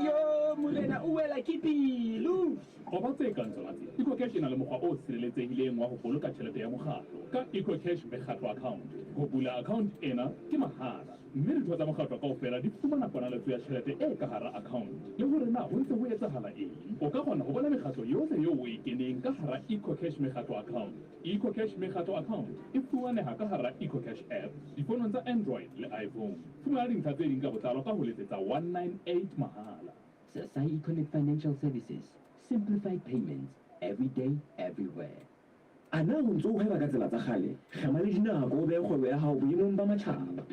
Yo, morena, o wela ke pelo. Qoba tse kang tsona tse. EcoCash e na le mokgwa o sireletsehileng wa ho boloka tjhelete ya mokgatlo ka EcoCash Mekgatlo Account. Ho bula account ena ke mahala mme ditho tsa mokgatlo kaofela di fumana ponaletso ya tjhelete e ka hara account le hore na ho ntse ho etsahala eng. O ka kgona ho bona mekgatlo yohle eo o e keneng ka hara EcoCash Mekgatlo Account. EcoCash Mekgatlo Account e fumaneha ka hara EcoCash app difonong tsa Android le iPhone. Fumana dintlha tse ding ka botlalo ka ho letsetsa 198 mahala. Sa Econet Financial Services, simplified payments, every day, everywhere. A na o ntse o hweba ka tsela tsa kgale? Kgema le dinako o behe kgwebo ya hao boemong ba matjhaba.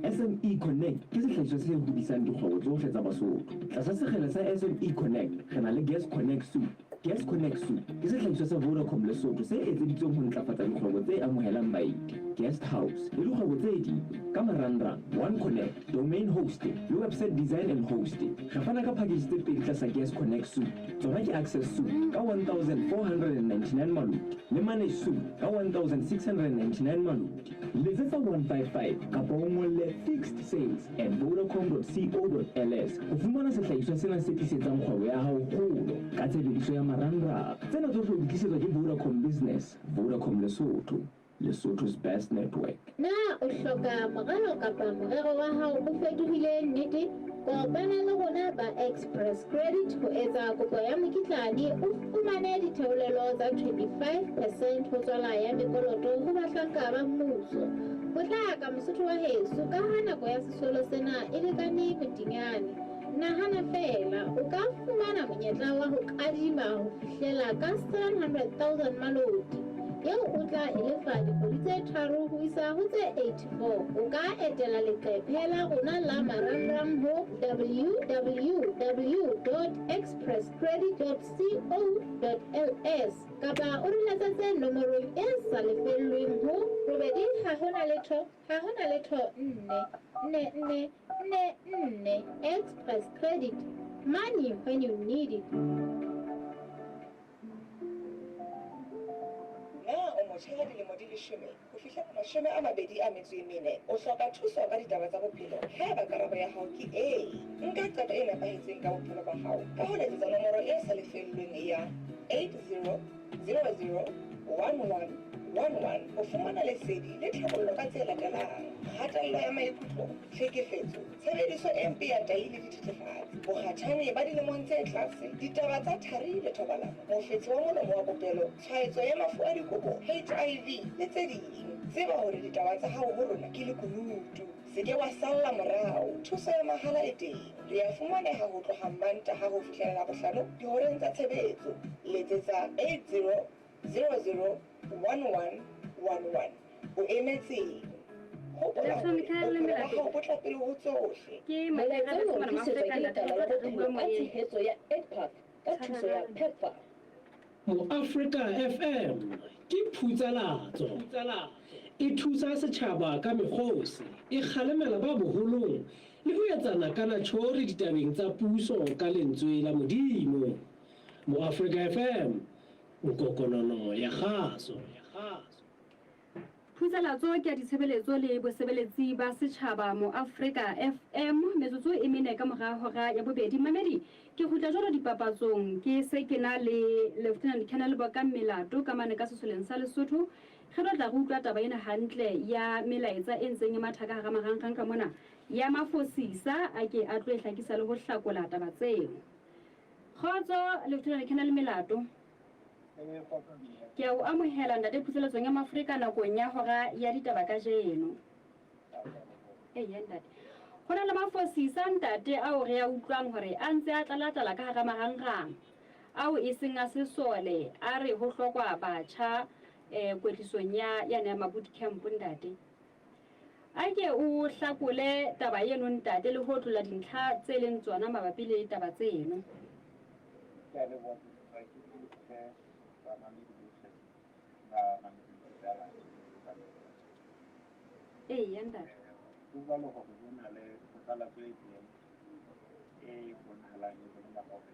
SME Connect ke sehlahiswa se hodisang dikgwebo tsohle tsa Basotho. Tlasa sekgele sa SME Connect re na le Gas Connect Suite. Gas Connect Suite ke sehlahiswa sa Vodacom Lesotho se etseditsweng ho ntlafatsa dikgwebo tse amohelang baeti, guest house le dikgwebo tse ding ka marangrang, One Connect, domain hosting le website design and hosting. Re fana ka package tse pedi tlasa Gas Connect Suite. Tsona ke Access Suite ka 1499 maloti le Manage Suite ka 1699 maloti. Letsetsa 155 kapa o ngolle fixed sales at vodacom.co.ls ho fumana sehlahiswa sena se tlisetsang kgwebo ya hao kgolo ka tshebediso ya marangrang. Tsena tsohle o di tlisetswa ke Vodacom Business, Vodacom Lesotho, Lesotho's best network. Na o hloka moralo kapa morero wa hao o fetohile nnete? Kopana le rona ba Express Credit ho etsa kopo ya mokitlane o fumane ditheolelo tsa 25 percent ho tswala ya mekoloto ho bahlanka ba mmuso. Potlaka Mosotho wa heso ka ha nako ya sesolo sena e lekane motinyane. Nahana feela, o ka fumana monyetla wa ho kadima ho fihlela ka 700,000 maloti, eo o tla e lefa dikgwedi tse tharo ho isa ho tse 84. O ka etela leqephe la rona la marangrang ho www.expresscredit.co.ls kapa o re letsetse nomorong e sa lefellweng ho robedi ha ho na letho ha ho na letho nne nne nne nne nne. Express Credit, money when you need it. Na o motjha ya dilemo di leshome ho fihlela mashome a mabedi a metso e mene? O hloka thuso ka ditaba tsa bophelo? Haeba karabo ya hao ke ee, nka qeto e nepahetseng ka bophelo ba hao ka ho letsetsa nomoro e sa lefellweng ya 8000 1111 ho fumana lesedi le tlhabollo ka tse latelang, kgatello ya maikutlo, tlhekefetso, tshebediso e mpe ya tahi le dithethefatsi, bokgatjhane ba dilemong tse tlase, ditaba tsa thari le thobalano, mofetshe wa molomo wa popelo, tshwaetso ya mafu a dikobo, HIV le tse ding. Tseba hore ditaba tsa hao ho rona ke lekunutu. Se ke wa salla morao. Thuso ya mahala e teng. Re a fumaneha ho tloha Mantaha ho fihlela Labohlano dihoreng tsa tshebetso. Letsetsa 80 00 11 11. O emetseng? Hopola hore bophelo ba hao bo tla pele ho tsohle. Molaetsa ona o tlisetswa ke Lekala la Bophelo ka tshehetso ya EdPath ka thuso ya PEPFAR. Moafrika FM ke phutsalatso. E thusa setjhaba ka mekgosi, e kgalemela ba boholong le ho etsana ka natjhori ditabeng tsa puso ka lentswe la Modimo. Moafrika FM, nkokonono ya kgaso. Phutsalatso ke ya ditshebeletso le bosebeletsi ba setjhaba Moafrika FM, metsotso e mene ka mora hora ya bobedi. Mamedi, ke kgutla jwalo dipapatsong, ke se ke na le Lieutenant Colonel Bokang Melato ka mane ka sesoleng sa Lesotho. Re tlo tla re utlwa taba ena hantle ya melaetsa e ntseng e matha ka hara marangrang ka mona ya mafosisa, a ke a tlo e hlakisa le ho hlakola taba tseo. Kgotso, Lieutenant Colonel Melato. Ke a o amohela ntate phuseletsong ya Mafrika nakong ya hora ya ditaba kajeno. Eya ntate. Ho na le mafosisa ntate ao re a utlwang hore a ntse a tlala-tlala ka hara marangrang ao e seng a sesole a re ho hlokwa batjha eh, kwetlisong ya yane ya ma-boot camp ntate. A ke o hlakole taba eno ntate le ho tlola dintlha tse leng tsona mabapi le taba tseno. Ke a leboha Sesotho ke dumedise bamamedi bohle ba mametseng Phatlalatso ka mehla. Eya ntate. Ho jwalo hore ho na le phatlalatso e teng e bonahalang e bolela hore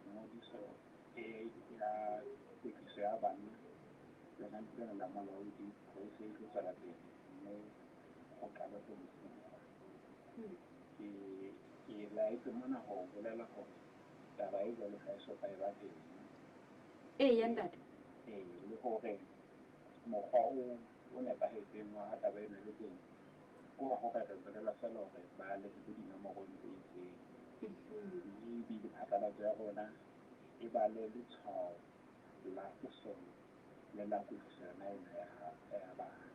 ngodiso e ya kwetliso ya bana lenaneo lena la molaodi ho se e tlo tswela pele mme ho qalwe bosiu. Ke ke laetse mona ho bolela hore taba e jwalo ha e soka e ba teng. Eya ntate. Ee, le hore mokgwa o o nepahetseng wa ha taba ena e le teng ke wa hore re bolela feela hore ba letsetse dinomorong tse itseng. Mme ebile phatlalatso ya rona e ba le letshwao la sesole le la kwetliso yona ena ya ya bana.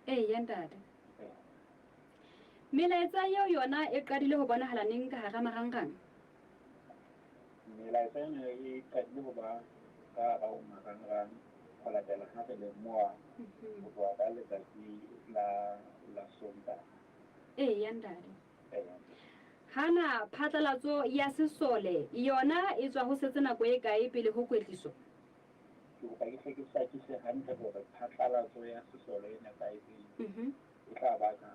Eya ntate. Melaetsa eo yona e qadile ho bonahala neng ka hara marangrang? Melaetsa ena e qadile ho ba ka hara ho marangrang ho latela ha re lemoha ho tloha ka letsatsi la la Sontaha. Eya ntate. Hana phatlalatso ya sesole yona e tswa ho setse nako e kae pele ho kwetliso? Ke kopa ke hle ke hlakise hantle hore phatlalatso ya sesole e nepahetseng e tla ba ka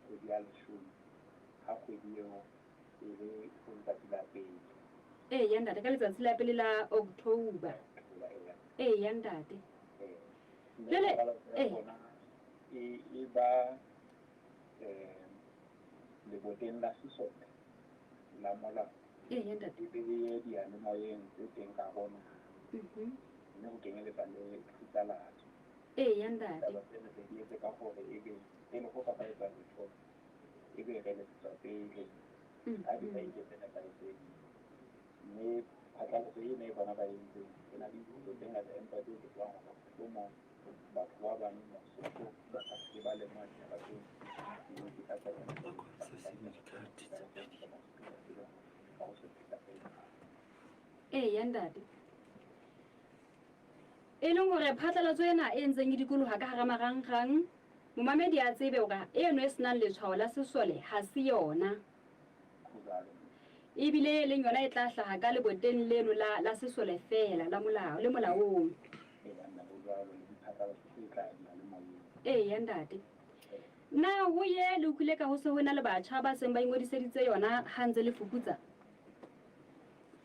kgwedi ya leshome ha kgwedi eo e le ho letsatsi la pele. Eya ntate, ka letsatsi la pele la October. Eya ntate. Mme Jwale, phatlalatso ya eh. rona e e ba leboteng la sesole la molao. Eya ntate. E be e ye diyalemoyeng tse teng ka hare ho naha. Mme ho kenyeletsa le phutsalatso. Eya ntate. Taba tsena re di etse ka hore ebe pele ho ka ba etsa letho ebe re letsetswa pele ka disaeke tse nepahetseng. Mme phatlalatso ena e bona ba e entseng e na le diphoso tse ngata empa tseo ke tsebang hore mohlomong batho ba bang Basotho ba ka se ba lemoha ditaba tseo mme ke ka tsela Eya ntate. E leng hore phatlalatso ena e ntseng e dikoloha ka hara marangrang, momamedi a tsebe hore eno e senang letshwao la sesole ha se yona. Ebile e leng yona e tla hlaha ka leboteng leno la la sesole feela la molao le molaong. Eya ntate. Na ho ye le utlwile ka ho se ho na le batjha ba seng ba ingodiseditse yona ha ntse le fuputsa?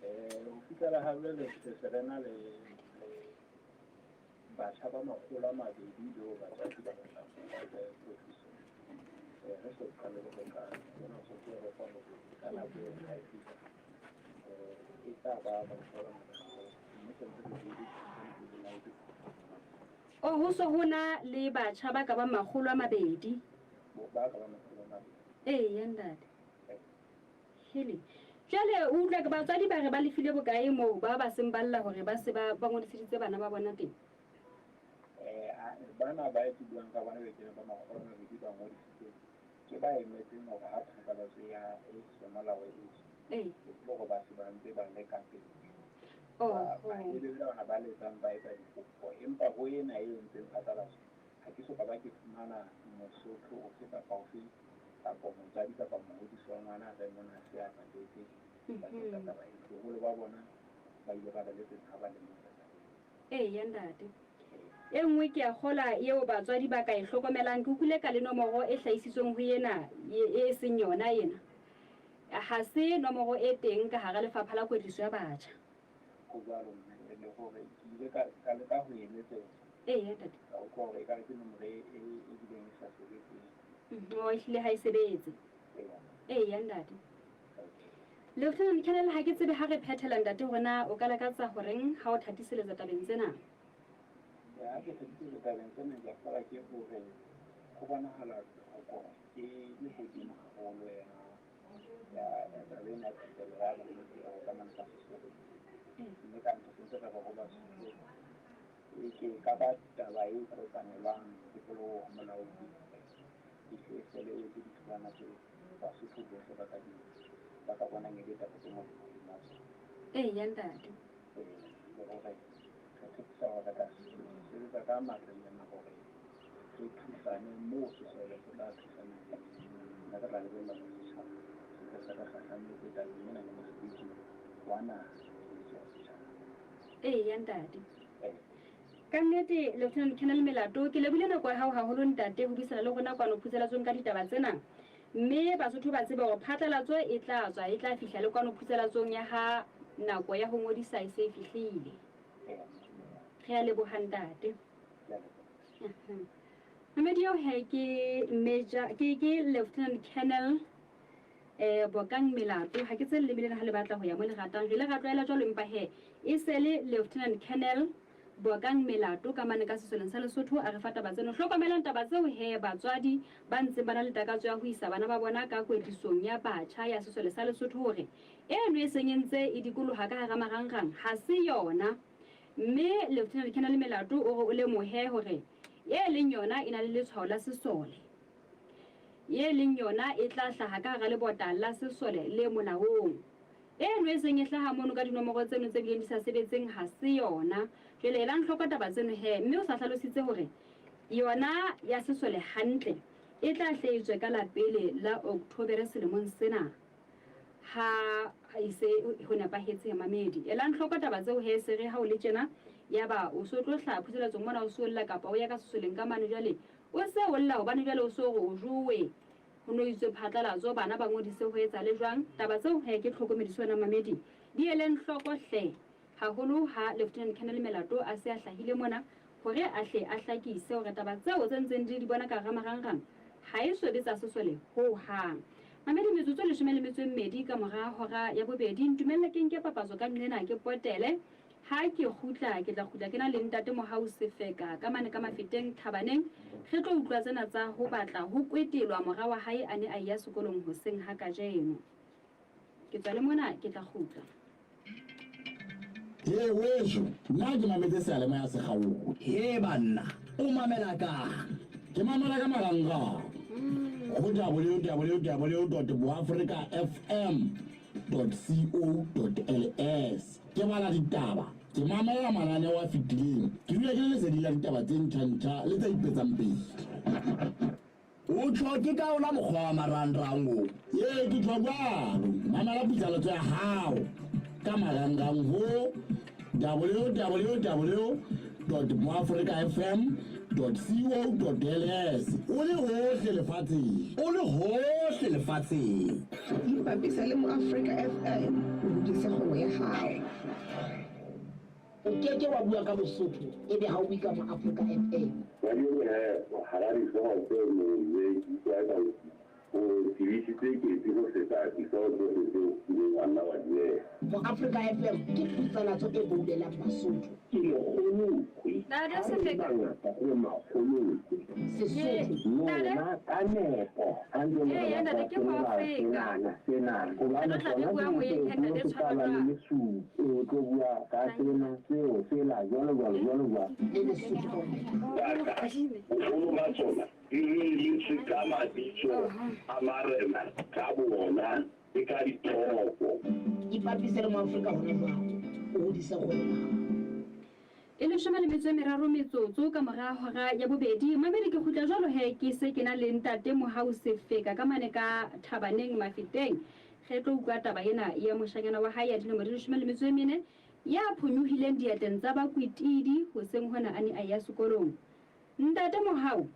Ho fihlela ha jwale re se re na le le Batjha ba 200 beo batswadi ba batlang ho ba beha kwetlisong. Re so qale le ho qala, mona ho so re fa hore ka nako eo ha e fihla, e tla ba batjha ba bangata haholo, mme se ntse re beile 290. O ho so ho na le batjha ba ka bang 200. Ba ka bang 200. Eya, ntate. Hele. Jwale o utlwa ke batswadi ba re ba lefile bokae moo ba ba seng ba lla hore ba se ba ba ngodiseditse bana ba bona teng? Bana ba ke buang ka bona be ke ba 200 ba ngodisitseng ke ba emetseng hore ha phatlalatso ya e semolao e tswa, e le hore ba se ba ntse ba le ka pele. Ba e be bona ba letsang ba etsa dikopo, empa ho ena e entseng phatlalatso ha ke soka ba ke fumana Mosotho ofe kapa ofe kapa motswadi kapa mohodisi wa ngwana a reng mona se a patetse bakeng sa taba ena. Boholo ba bona ba ile ba re letsetsa ha ba lemosa taba ena. Eya, ntate. E nngwe ke a kgola eo batswadi ba ka e hlokomelang, ke utlwile ka le nomoro e hlahisitsweng ho ena e seng yona ena. Ha se nomoro e teng ka hara Lefapha la Kwetliso ya Batjha. Ho jwalo mme, le hore ke ile ka ka leka ho e letsetsa. Eya, ntate. Ka utlwa hore ekare ke nomoro e e bileng e sa sebetseng. Oh, ehlile ha e sebetse. Eya. Eya, ntate. Lieutenant Colonel, ha ke tsebe ha re phethela ntate hore na o ka lakatsa horeng ha o thatiseletsa tabeng tsena. Ya, ha ke thatiseletsa tabeng tsena ke a kgolwa ke hore ho bonahala tlhoko e le hodimo haholo ya ya ya taba ena ya thupelo ya bana ka mane ka sesoleng. Mme ka ntho sentse re re ho Basotho e ke ka ba taba e kopanelwang tikoloho molaodi e hle e fele e etse ditholwana tse Basotho bohle ba ka di ba ka bonang e le taba tse molemo hodima tsona. Eya, ntate. Ee, le hore re tshepisa hore re tla sebetsa ka matla nyana hore re thusane moo sesole se tla thusana teng. Mme re tla lebella hore setjhaba se tle se re kgahlametse tabeng ena le mosebetsi wa naha tshebeletso ya setjhaba. Eya, ntate. Ka nnete, Lieutenant Colonel Melato, ke lebohile nako ya hao haholo ntate ho buisana le rona kwano phutselatsong ka ditaba tsena. Mme Basotho ba tsebe hore phatlalatso e tla tswa, e tla fihla le kwano phutselatsong ya ha nako ya ho ngodisa e se e fihlile. Re a leboha ntate. Mamedi eo he ke Major ke ke Lieutenant Colonel Bokang Melato. Ha ke tsebe leleme lena ha le batla ho ya mo le ratang. Re ile ra tlwaela jwalo empa he e se le Lieutenant Colonel Bokang Melato ka mane ka sesoleng sa Lesotho a re fa taba tseno. Hlokomelang taba tseo he batswadi ba ntseng ba na le takatso ya ho isa bana ba bona ka kwetlisong ya batjha ya sesole sa Lesotho hore eno e seng e ntse e dikoloha ka hara marangrang ha se yona. Mme Lieutenant Colonel Melato o re o lemohe hore e leng yona e na le letshwao la sesole. E leng yona e tla hlaha ka hara lebota la sesole le molaong. Eno e seng e hlaha mono ka dinomoro tseno tse bileng di sa sebetseng ha se yona. Jwale elang hloko taba tseno he. Mme o sa hlalositse hore yona ya sesole hantle e tla hle e tswe ka la pele la Octobere selemong sena ha e se ho nepahetse mamedi. Elang hloko taba tseo he se re ha o le tjena yaba o so tlo hlaha phuselatsong mona o so lla kapa o ya ka sesoleng ka mane jwale o se o lla hobane jwale o so re o jowe. Ho no itswe phatlalatso bana ba ngodise ho etsa le jwang. Taba tseo he ke tlhokomediso wena mamedi. Di eleng hloko hle. Haholo ha Lieutenant Colonel Melato a se a hlahile mona hore a hle a hlakise hore taba tseo tse ntseng re di bona ka hara marangrang ha e so be tsa sesole ho hang. Mamedi metsotso 12 ka mora hora ya bobedi. Ntumelle ke nke papatso ka nqena ke potele. Ha ke kgutla, ke tla kgutla ke na le Ntate Mohau Sefeka ka mane ka Mafeteng, Thabaneng. Re tlo utlwa tsena tsa ho batla ho kwetelwa mora wa hae a ne a eya sekolong hoseng ha kajeno. Ke tswa le mona, ke tla kgutla. He weso, nna ke mametse seyalemoya se kgaowe. He banna, o mamela kang? Ke mamela ka marangrang ho www dot boafrika fm dot co dot ls. Ke bala ditaba, ke mamela mananeo a fetileng, ke dula ke le leseding la ditaba tse ntjha-ntjha le tse ipetsang pele. O tjho ke ka ona mokgwa wa marangrang o? Ee, ke tjho jwalo. Mamela putsaletso ya hao ka marangrang ho www dot moafrikafm dot co dot ls o le hohle lefatsheng. O le hohle lefatsheng. Ipapisa le Moafrika FM o hodise kgwebo ya hao. O ke ke wa bua ka Bosotho ebe ha o bue ka Moafrika FM. Kajeno he, hara dihlooho tseo Molefi ke utlwa eka o tebisitse ketsi ho feta dihlooho tsohle tseo o kileng wa nna wa di beha. Moafrika FM ke phutsalatso e boulelang Basotho. Ke lekgolokwe. Ntate Ha re le Sefeka. bangata re makgolokwe. Sesotho. Ntate. Lona ka nepo ha ntse le re Eya batho ntate ba ke sele ba Moafrika. senana senana. Re Hobane tlo tla re sona bua moyeng sebopeho he ntate se tshwara tla ba le jwang. lesupi. O tlo bua ka sena, seo, sela, jwalo jwalo, jwalo jwalo. Le Lesotho ka ho nepahala. Baka, boholo ba tsona di reeletswe ka mabitso a marena ka boona le ka ditoropo. Ipapise le Moafrika hona jwale, o hodise kgwebo ya hao. E leshome le metso e meraro metsotso ka mora hora ya bobedi. Mamedi ke kgutla jwalo he ke se ke na le ntate Mohau Sefeka ka mane ka Thabaneng Mafeteng. Re tlo utlwa taba ena ya moshanyana wa hae ya dilemo di leshome le metso e mene ya phonyohileng diatleng tsa bakwetidi hoseng hona a ne a eya sekolong. Ntate Mohau.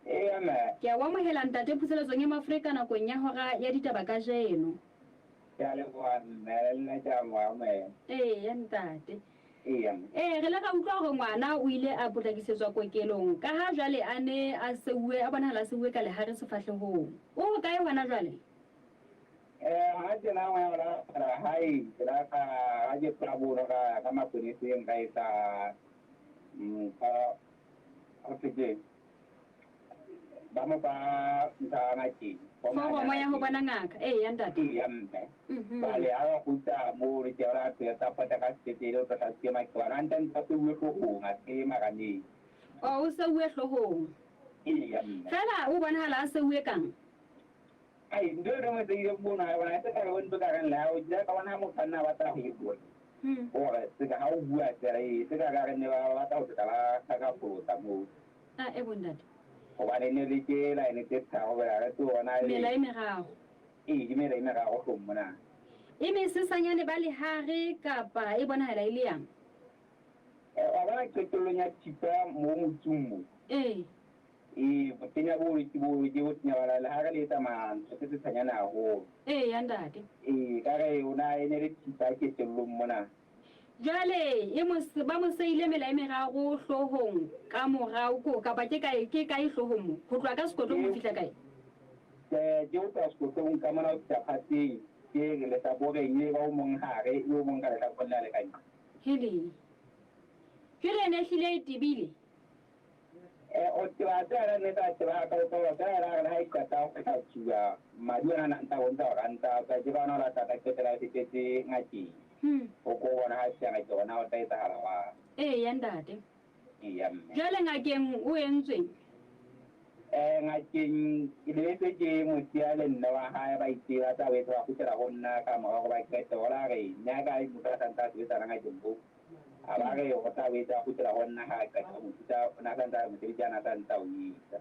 Eya mme. Ke a o amohela ntate phuseletsong ya Mafrika nakong ya hora ya ditaba kajeno. Ke a leboha mme, le nna ke a mo amohela. Eya ntate. Eya mme. Ee, re ile ra utlwa hore ngwana o ile a potlakisetswa kokelong ka ha jwale a ne a seuwe, a bonahala a seuwe ka lehare sefahlehong. O hokae hona jwale? Eh, ha tjena ngwana la la hae, ke la ka ha ke tloha bono ka ka maponeseng ka etsa ka ho thwe keng? Ba mo fa ntho ya ngakeng. Foromo ya ho bona ngaka. Eya ntate. Eya mme. Jwale ha ba kgutla moo re ke ra tla pota ka sepetlele o tlo hlatswiwa maqebana. A ntse a ntse a seuwe hloohong, a se marameng. Oh, o seuwe hloohong. Eya mme. Feela o bonahala a seuwe kang? Ai, ntho e re mo mono ha bona se ka re ntho ka reng le ha o ka bona ha motho a nna a batla ho e bua. Hore se ka ha o bua tsela e se ka ka re ne ba batla ho tla ba ka moo. A e bo ntate. Hobane ne le ke line tse tharo bela re tlo bona Mela e meraro. Ee, ke mela e meraro hlong mona. E mesesanyane ba lehare kapa e bonahala e le yang? Wa bona qetellong ya thipa mo motsung mo. Ee. Ee, botenya bo ke bo ke botenya ba le ha re le tsamaya ntho tse tshanyana haholo. Ee, ya ntate. Ee, ka re ona e ne le thipa qetellong mona. Jwale e mo ba mo seile mela e meraro hloohong ka morao ko kapa ke kae ke kae hloohong mo? Ho tloha ka sekotlong ho fihla kae? Ke ho tloha sekotlong ka mona ho fihla phateng ke lehlakoreng e ba o mong hare e o mong ka lehlakoreng la le ka ntle. Hele. Jwale e ne ehlile e tebile. O tseba tsela ne tsa tseba ka o tseba tsela re ha e qeta ho hlatsuwa madi ona na ntsa bontsha hore a ntsa tswa ke bona o la tla qetela fetetse ngakeng. O ko bona ha se ngakeng ona o tla etsahala wa. Ee ya ntate. Ee mme. Jwale ngakeng o entsweng? Ngakeng ke lebetse ke mosia le nne wa hae ba itse ba tla boetse ba kgutlela ho nna ka mora hore ba qete hola re nna ka motho a santse a sebetsana ngakeng bo. A ba re o tla boetse a kgutlela ho nna ha a qeta ho mo thusa, o ne a santse a re mosebetsi a na santse a o etsa.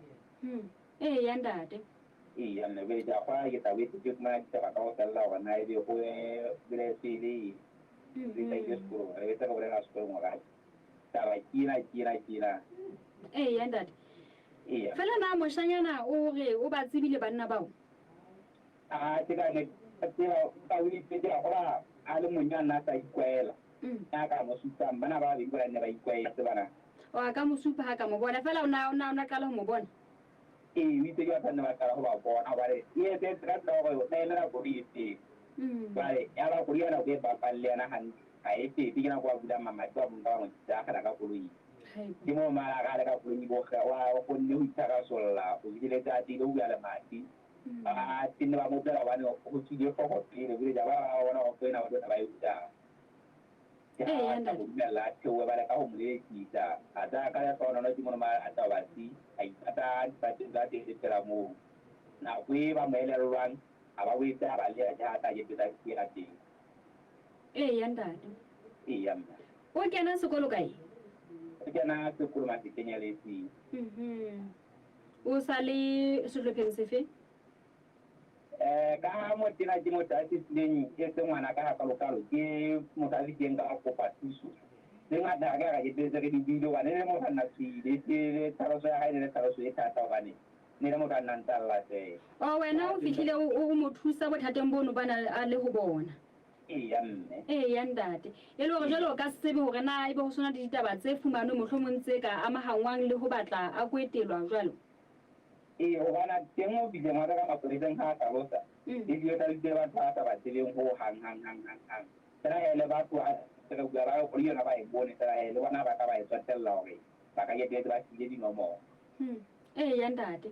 Ee ya ntate. Ee mme jwale ke a kgolwa ke tla boetse ke fumana ditaba ka ho fella hore na ebe ho bile pele re tla ile sekolong re betse re bolela sekolong hore taba ke ena ke ena ke ena. Ee ya ntate. Ee. Feela na moshanyana o re o ba tsebile banna bao? A ke ka ne tseba ka o itse ke a kgolwa a le mong ya nna a sa ikwela. Ya ka mo supang bana ba babedi ba ne ba ikwetse bana. O a ka mo supa ha ka mo bona feela o na o na o na qala ho mo bona. Ee, o itse ke batho ba ne ba qala ho ba bona hobane e etse ka tsela hore o na emela koloi e teng. Jwale ya ba koloi ya nako e bapang le yena hantle ha e fete ke nako a bulang mamati wa mo nka ba mo akgela ka koloi. Ke moo mara a le ka koloi bo wa kgonne ho itharasolla ho fihleletse a tiile ho bula lemati. A tenne ba mo bolela hobane ho tswile hlooho pele jwale ja ba ba bona hore ena ba tlo tla ba e rutang. Ke ha a tla mo dumella a theohe ba leka ho mo lelekisa. A tsaya ka lehlohonolo ke mono ma a tla ba si a ipata dipateng tsa teng fela moo. Nako e ba mo elellwang a ba boetse a ba lea ke ha a tla ketsetsa tsela teng. Ee ya ntate. Ee ya mme. O kena sekolo kae? O kena sekolo Mafikeng ya Letseng. O sa le sehlopheng sefe? Ka ha motena ke motho a fihlileng e se ngwana ka hakalokalo ke motho a fihlileng ka ho kopa thuso. Tse ngata ha ke ra ke tse re di buile hobane ne le motho a nna tswile ke le tlhaloso ya hae ne le tlhaloso e thata hobane ne le motho a nna ntse a lla feela. O wena o fihlile o mo thusa bothateng bono bana a le ho bona. Eya mme. Eya ntate. E le hore jwale o ka se tsebe hore na ebe ho sona le ditaba tse fumanweng mohlomong tse ka amahangwang le ho batla a kwetelwa jwalo? Ee, hobana teng o bileng wa ka ka mapoleseng ha a hlalosa, ebile o hlalositse le batho ba sa ba tsebeng ho hang hang hang hang hang. Fela he le batho ha se re bua ba re koloi yona ba e bone fela he le bona ba ka ba e tsotella hore ba ka qetelletse ba siile dinomoro. Eya ntate.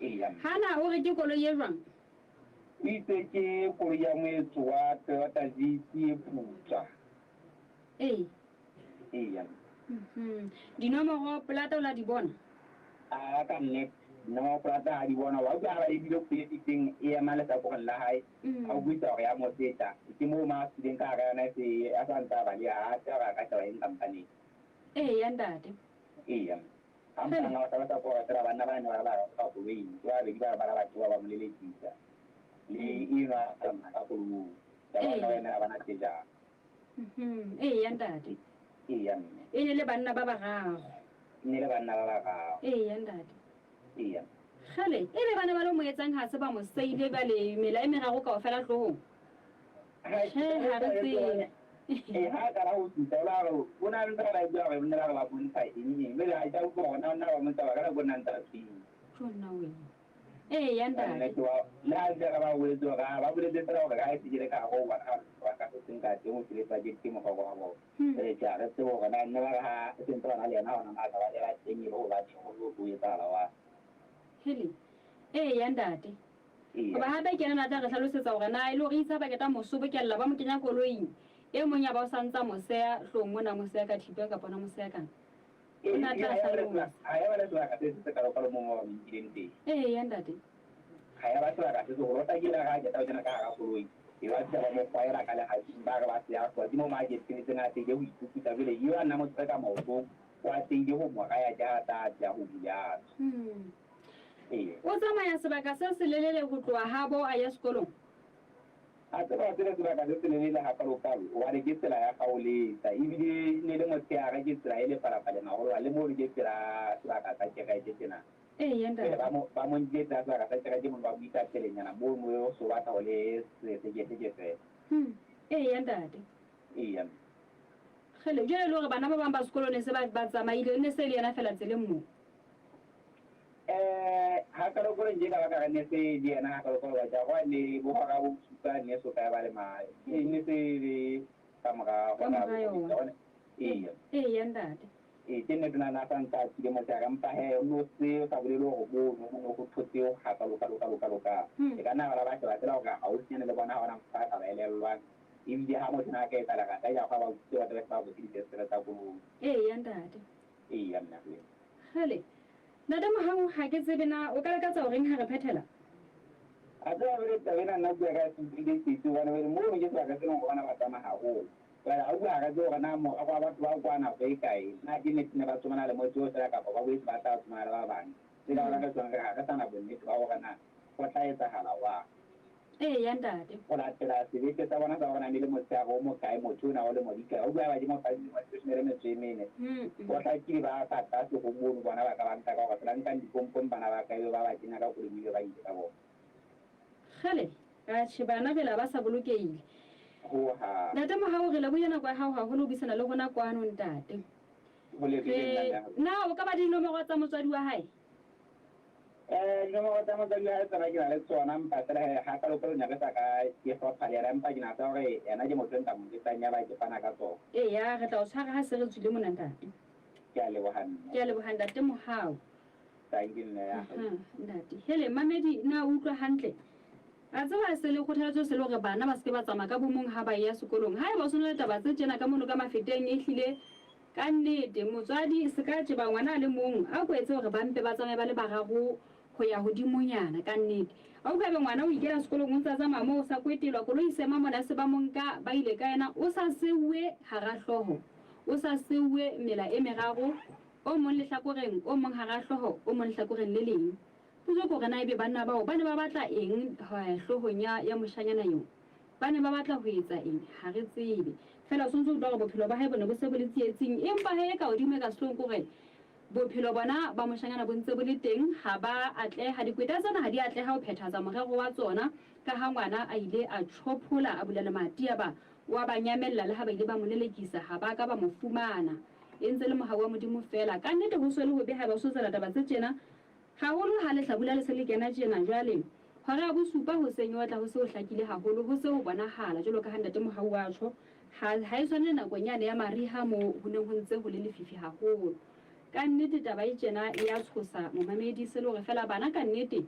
Eya mme. Hana o re ke koloi e jwang? O itse ke koloi ya moetso wa Toyota Vitz e putswa. Ee. Eya. Dinomoro polata o la di bona? A ka nnete dinomoro polata ha di bona. Wa utlwa ha ba ebile koloi e feteng e ema lehlakoreng la hae. A utlwisisa hore ya mo feta. Ke moo ma tswileng ka hara yona e se a sa ntse a baleha. Ha a tseba hore a ka sheba eng kampaneng. Eya ntate. Eya. Ha mohlanka wa hlalosa ke hore feela banna ba ne ba ba ka koloing, ke ba babedi ba ba la batho ba ba mo lelekisa. Le enwa a tsamaya ka koloing. Taba ya ba emela bana pejana. Eya ntate. Eya mme. E ne le banna ba bararo. E ne le banna ba bararo. Eya ntate. Eya. Kgele, e be ba ne ba lo mo etsang ha se ba mo seile jwale mela e meraro kaofela hloohong? Tjhe, ha re tsebe. Ee, ha a qala ho fihla, o la re, o na ntse a ba bua hore ne ba re ba bontsha eng eng. Jwale ha ke a utlwa hore na nna ba bontsha ba ka nako nna ntse a tshwere. Tjo nna wena. Eya ntate. Nnete wa, le ha ntse re ba boletse hore ha ba boletse fela hore ha e se ke le ka hare ho bona ba ka se seng ka teng ho sebetsa ke ke morero wa bona. Jwale tjhe ha re tsebe hore na nne ba re ha se ntse ba na le yena hona na ka ba le ba teng e le hobane ho ho etsahala wa. Hele. Eya ntate. Hoba hape ke yena a tla re hlalosetsa hore na e le hore itse ha ba qeta mo sobokella ba mo kenya koloing, e mong ya ba o sa ntsa mo seha hloohong mona, a mo seha ka thipa kapa ona mo seha kang. O ne a tla hlalosa. Ha ya ba le sebaka se se kalokalo moo ba mo nkileng teng. Eya ntate. Ha ya ba sebaka se seholo. O hlakile ha a qeta ho kena ka hara koloi, e ba fihla ba mo kwaela ka lehating, ba re ba seha hlooho. Ke moo mo a qetelletseng a atlehile ho ipuputsa. Jwale eo a nna mo tshwere ka maotong, o atlehile ho mo raya ke ha a tla atleha ho bula. O tsamaya sebaka se selelele ho tloha habo a ya sekolong. A tseba se le sebaka se selelele hakalokalo hobane ke tsela ya kgaoletsa ebile e ne le motshehare ke tsela e lepalapaleng haholo hobane le mono ke pela sebaka sa kereke tjena. Eya ntate. Jwale ba mo ba mo nkile pela sebaka sa kereke mono ba mo isa tselenyana mono ho so batla ho le sekesekese feela. Eya ntate. Eya. Kgele, jwale e le hore bana ba bang ba sekolo ne se ba ba tsamaile, ne se e le yena feela tseleng moo? Eh, ha kalokolo nje ka baka re ne se le yena ha kalokolo ba ja gwa ne bo hora bo supa ne so ka ba le ma e ne se le ka mora Ka hora mora bo yona. yona. Eya. Eya ntate. Ee, ke nnete na na sa ntse a tswile motshehare empa he o no se o sa bolele hore mono ho no ho thotse ha kalo kalo kalo kalo ka. E ka nna ba ba sheba fela hore haufinyane le bona ha hona motho a ka ba elellwang. Ebile ha motho na ka etsa lerata ja gwa ba utlwile ba tla be ba botse difestere tsa koloi. Eya ntate. Eya nna re. Kgele, Ntate Mohau, ha ke tsebe na o ka lakatsa ho reng ha re phethela? A tseba jwale taba ena nna bua ka se utlwile setsi hobane jwale mono ke sebaka se leng hore bana ba tsamaya haholo. Jwale ha o bua ha re tsebe hore na morero wa batho ba kwana o e kae. Na ke nnete ne ba tsomana le motho oo feela kapa ba boetse ba tla tsomana le ba bang. Ke ka hona re tjhong re ha re sa na bonnete ba hore na ho tla etsahala jwang. Eya ntate. Ho latela sebete sa bona sa hore na ne le motshehare o mokae motho ona o le modika. O bua ba ke mo fa dilemo tse leshome le metso e mene. Ho hlakile ba ka tlase ho mono bona ba ka ba nka ka hore fela nkang dipompong bana ba ka ebe ba ba kenya ka koloing ebe ba ile ka bona. Kgele, atjhe bana jwale ha ba sa bolokehile. Ho hang. Ntate Mohau re lebohile nako ya hao haholo ho buisana le rona kwano ntate. Ho lebohile nna Re mme. na o ka ba le dinomoro tsa motswadi wa hae? Eh, dinomoro tsa motswadi wa hae tsona ke na le tsona empa fela he ha kalokalo ne re sa ka ke hlopha le yena empa ke na tseba hore yena ke motho e nka mo jwetsang yaba ke fana ka tsona. Eya, re tla o tshwara ha se re tswile mona ntate. Ke a leboha mme. Ke a leboha ntate Mohau. Tanki mme ya. Aha, ntate. Hele, mamedi, na o utlwa hantle? A tseba se le kgothaletso se le hore bana ba se ke ba tsamaya ka bomong ha ba eya sekolong. Haeba o sona le taba tse tjena ka mono ka Mafeteng ehlile Ka nnete, motswadi se ka tjeba ngwana a le mong, a ko etse hore ba mpe ba tsamaye ba le bararo ho ya hodimonyana. Ka nnete. A utlwa ebe ngwana o ikela sekolong o ntse a tsamaya moo o sa kwetelwa, koloi e se ema mona se ba mo nka ba ile ka yena, o sa seuwe hara hlooho, o sa seuwe mela e meraro, o mong lehlakoreng, o mong hara hlooho, o mong lehlakoreng le leng. Potso ke hore na ebe banna bao ba ne ba batla eng hloohong ya, ya moshanyana eo? Ba ne ba batla ho etsa eng? Ha re tsebe. Feela o sontso o utlwa hore bophelo ba hae bo ne bo se bo le tsietsing. Empa he e ka hodimo e ka sehloohong ke hore bophelo bona ba moshanyana bo ntse bo le teng, ha ba atleha. Dikweta tsena ha di atleha ho phethahatsa morero wa tsona, kaha ngwana a ile a tjhophola, a bula lemati yaba Wa ba nyamella le ha ba ile ba mo lelekisa, ha ba ka ba mo fumana. E ntse e le mohau wa Modimo feela. Kannete ho so le hobe haeba o so tsela taba tse tjena, haholo ha lehlabula le se le kena tjena. Jwale, hora ya bosupa hoseng e otla ho se ho hlakile haholo, ho se ho bonahala, jwalo ka ha Ntate Mohau a tjho, ha, ha e tshwane le nakong yane ya mariha moo ho neng ho ntse ho le lefifi haholo. Kannete taba e tjena e ya tshosa momamedi, se le hore feela bana kannete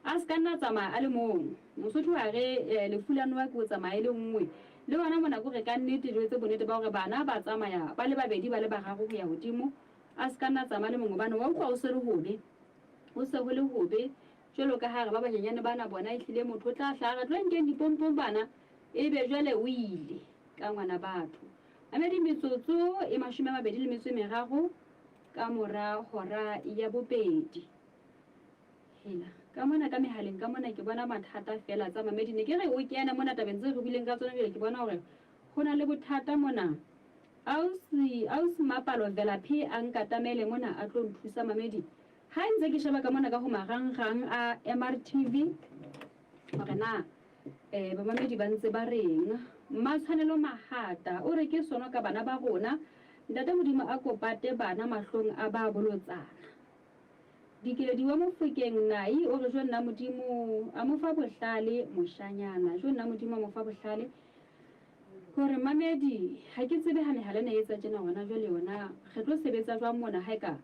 A se ka nna a tsamaya a le mong. Mosotho a re, Lefu la noha ke ho tsamaya e le nngwe. Le hona mona ke hore kannete re etse bonnete ba hore bana ba tsamaya ba le babedi, ba le bararo ho ya hodimo. A se ka nna a tsamaya a le mong hobane wa utlwa ho se le hobe. Ho se ho le hobe. Jwalo ka ha re ba banyenyane bana bona ehlile motho o tla hlaha a re tlo nkeng dipompong bana, ebe jwale o ile ka ngwana batho. Mamedi metsotso e 23 ka mora hora ya bobedi. Hela, ka mona ka mehaleng ka mona ke bona mathata feela tsa mamedi. Ne ke re o kene mona tabeng tseo re buileng ka tsona jwale ke bona hore ho na le bothata mona. Ausi, ausi Mapalo Velaphe a nkatamele mona a tlo nthusa mamedi. Ha ntse ke sheba ka mona ka ho marangrang a MRTV hore na eh bamamedi ba ntse ba reng. Mmatshwanelo Mahata o re ke sono ka bana ba rona. Ntate Modimo a ko pate bana mahlong a ba bolotsana. Dikeledi wa Mofokeng Nai o re jo nna Modimo a mo fa bohlale moshanyana jo nna Modimo a mo fa bohlale hore mamedi ha ke tsebe ha mehala ena e etsa tjena hona jwale yona re tlo sebetsa jwang mona ha eka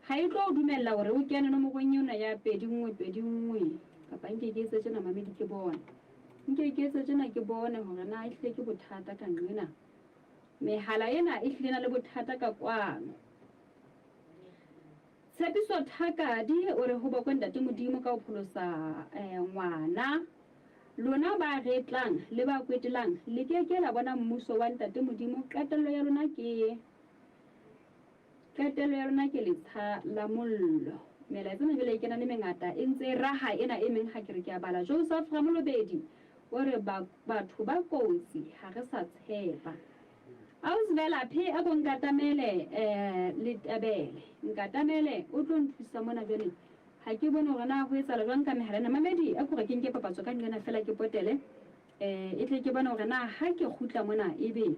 ha e tlo o dumella hore o kene nomorong ena ya 2121 kapa nke ke etse tjena mamedi ke bone nke ke etse tjena ke bone hore na ehlile ke bothata ka nqena mehala ena ehlile na le bothata ka kwano. Tshepiso Thakadi o re ho bokwe Ntate Modimo ka ho pholosa ngwana. Lona ba retlang le ba kwetelang le ke ke la bona mmuso wa Ntate Modimo, qetello ya lona ke qetello ya lona ke letsha la mollo. Melaetsa ena jwale e kena le mengata e ntse e raha ena e meng ha ke re ke a bala. Joseph Ramolobedi o re batho ba kotsi ha re sa tshepa. Ausi Velaphe a ko nkatamele Letebele. Nkatamele o tlo nthusa mona jwale. Ha ke bone hore na ho etsahala jwang ka mehala ena. Mamedi a ko re ke nke papatso ka nqena feela ke potele e tle ke bone hore na ha ke kgutla mona ebe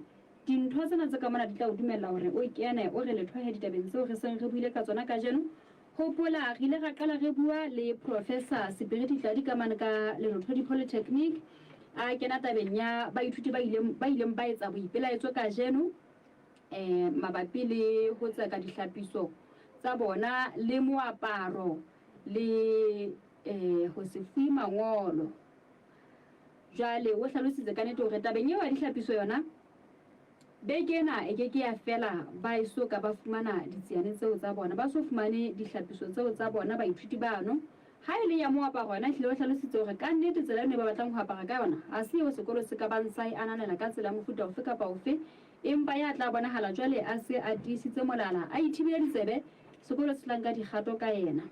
dintho tsena tse ka mona di tla o dumella hore o kene o re letho he ditabeng tseo re seng re buile ka tsona kajeno. Hopola, re ile ra qala re bua le Professor Sepiriti Tladi ka mane ka Lerothodi Polytechnic, a kena tabeng ya baithuti ba ileng ba ileng ba etsa boipelaetso kajeno eh, mabapi le ho tseka dihlapiso tsa bona le moaparo le eh, ho se fuwe mangolo. Jwale o hlalositse ka nete hore tabeng eo ya dihlapiso yona Beke ena e ke ke ya fela ba eso ka ba fumana ditsiane tseo tsa bona, ba so fumane dihlapiso tseo tsa bona baithuti bano. Ha e le ya moaparo yona ehlile o hlalositse hore kannete tsela eno e ba batlang ho apara ka yona ha se eo sekolo se ka bang sa e ananela ka tsela ya mofuta ofe kapa ofe, empa ya tla bonahala jwale a se a tiisitse molala, a ithibile ditsebe, sekolo se tla nka dikgato ka yena.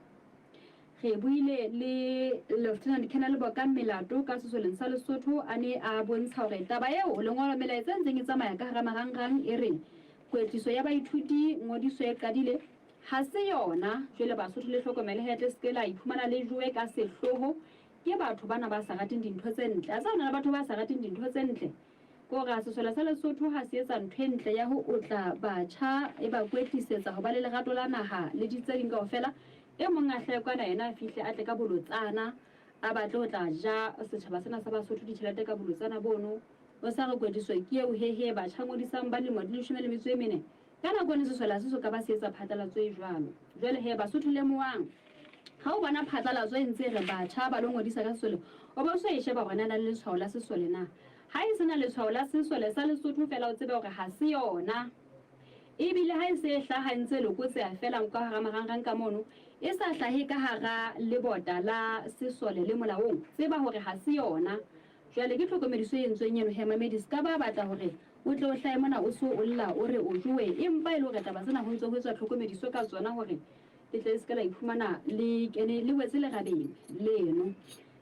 Re buile le Lieutenant Colonel Bokang Melato ka sesoleng sa Lesotho a ne a bontsha hore taba eo lengolo melaetsa e ntseng e tsamaya ka hara marangrang e reng kwetliso ya baithuti ngodiso e qadile ha se yona. Jwale Basotho le hlokomele he tle seke la iphumana le jowe ka sehloho ke batho bana ba sa rateng dintho tse ntle. A tseba ho na le batho ba sa rateng dintho tse ntle. Ke hore sesole sa Lesotho ha se etsa ntho e ntle ya ho otla batjha e ba kwetlisetsa ho ba le lerato la naha le di tse ding kaofela, e mong a hlahe kwana yena a fihle a tle ka bolotsana a batle ho tla ja setjhaba sena sa Basotho ditjhelete ka bolotsana bono. O sa re kwetliso ke eo hehe batjha ngodisang ba lemo di 14. Ka nako eno sesole ha se so ka ba se etsa phatlalatso e jwalo. Jwale he, Basotho lemohang, ha o bona phatlalatso e ntse e re batjha ba lo ngodisa ka sesole, o bo so e sheba hore na e na le letshwao la sesole na. Ha e se na letshwao la sesole sa Lesotho feela o tsebe hore ha se yona. Ebile ha e se e hlaha e ntse e lokotseha feela ka hara marangrang ka mono, e sa hlahe ka hara lebota la sesole le molaong, tseba hore ha se yona. Jwale ke tlhokomediso e entsweng eno he mamedi se ka ba batla hore o tle o hlahe mona o so o lla o re o jowe empa e le hore taba tsena ho ntse ho etswa tlhokomediso ka tsona hore le tle le se ke la iphumana le kene le wetse lerabeng leno.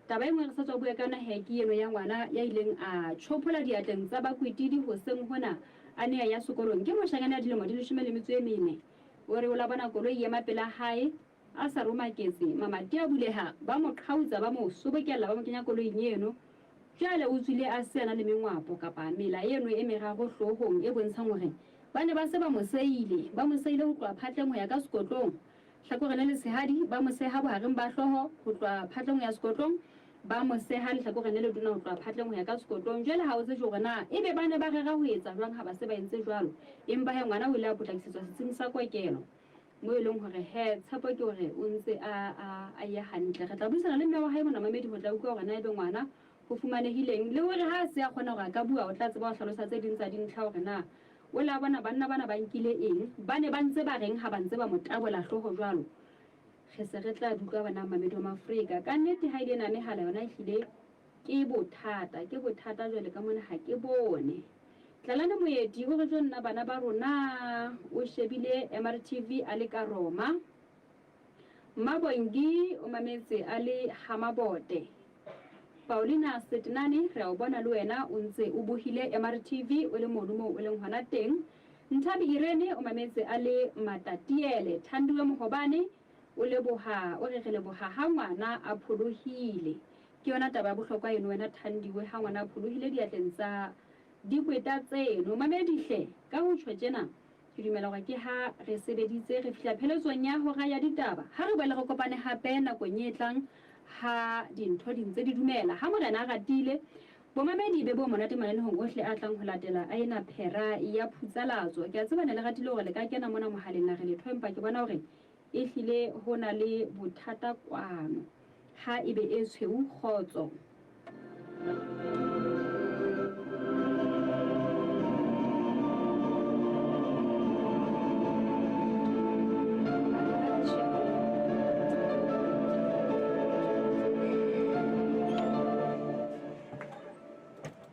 Taba e nngwe re sa tswa bua ka yona he ke eno ya ngwana ya ileng a tjhophola diatleng tsa bakwetidi hoseng hona a ne a ya sekolong. Ke moshanyana ya dilemo di 14. O re o la bona koloi e ema pela hae A sa romaketse, mamati a buleha, ba mo qhautsa, ba mo sobokella, ba mo kenya koloing eno. Jwale o tswile a se a na le mengwapo kapa mela eno e meraro hloohong e bontshang hore ba ne ba se ba mo sehile, ba mo sehile ho tloha phatleng ho ya ka sekotlong. Hlakoreng le letshehadi, ba mo seha bohareng ba hlooho ho tloha phatleng ho ya sekotlong, ba mo seha lehlakoreng le letona ho tloha phatleng ho ya ka sekotlong. Jwale ha o tsejwe hore na ebe ba ne ba rera ho etsa jwang ha ba se ba entse jwalo. Empa he ngwana o ile a potlakisetswa setsing sa kokelo moo e leng hore he tshepo ke hore o ntse a, a, a ya hantle. Re tla buisana le mme wa hae mona mamedi ho tla utlwa hore na ebe ngwana ho fumanehileng le hore ha a se a kgona hore a ka bua o tla tseba ho hlalosa tse ding tsa dintlha hore na O la bona banna bana ba nkile eng? Ba ne ba ntse ba reng ha ba ntse ba mo tabola hlooho jwalo? Re se re tla di utlwa bana Mamedi wa Mafrika. Ka nnete ha ile ena mehala yona ehlile ke bothata, ke bothata jwale ka mona ha ke bone. Tlalane Moeti o re jo nna bana ba rona o shebile MRTV a le ka Roma. Mmabongi o mametse a le Hamabote. Paulina Setenane, re a o bona le wena o ntse o bohile MRTV o le mono moo o leng hona teng. Nthabi Irene o mametse a le Matatiele. Thandiwe Mohobane o leboha, o re re leboha ha ngwana a pholohile. Ke yona taba ya bohlokwa eno wena Thandiwe, ha ngwana a pholohile diatleng tsa dikweta tseno. Mamedi hle, ka ho tjho tjena Ke dumela hore ke ha re sebeditse re fihla pheletsong ya hora ya ditaba. Ha re boele re kopane hape nakong e tlang ha dintho di ntse di dumela. Ha Morena a ratile, bomamedi be bo monate mananehong ohle a tlang ho latela a ena phera ya phutsalatso. Ke a tseba ne le ratile hore le ka kena mona mohaleng la re letho empa ke bona hore ehlile ho na le bothata kwano. Ha e be e tshweu kgotso.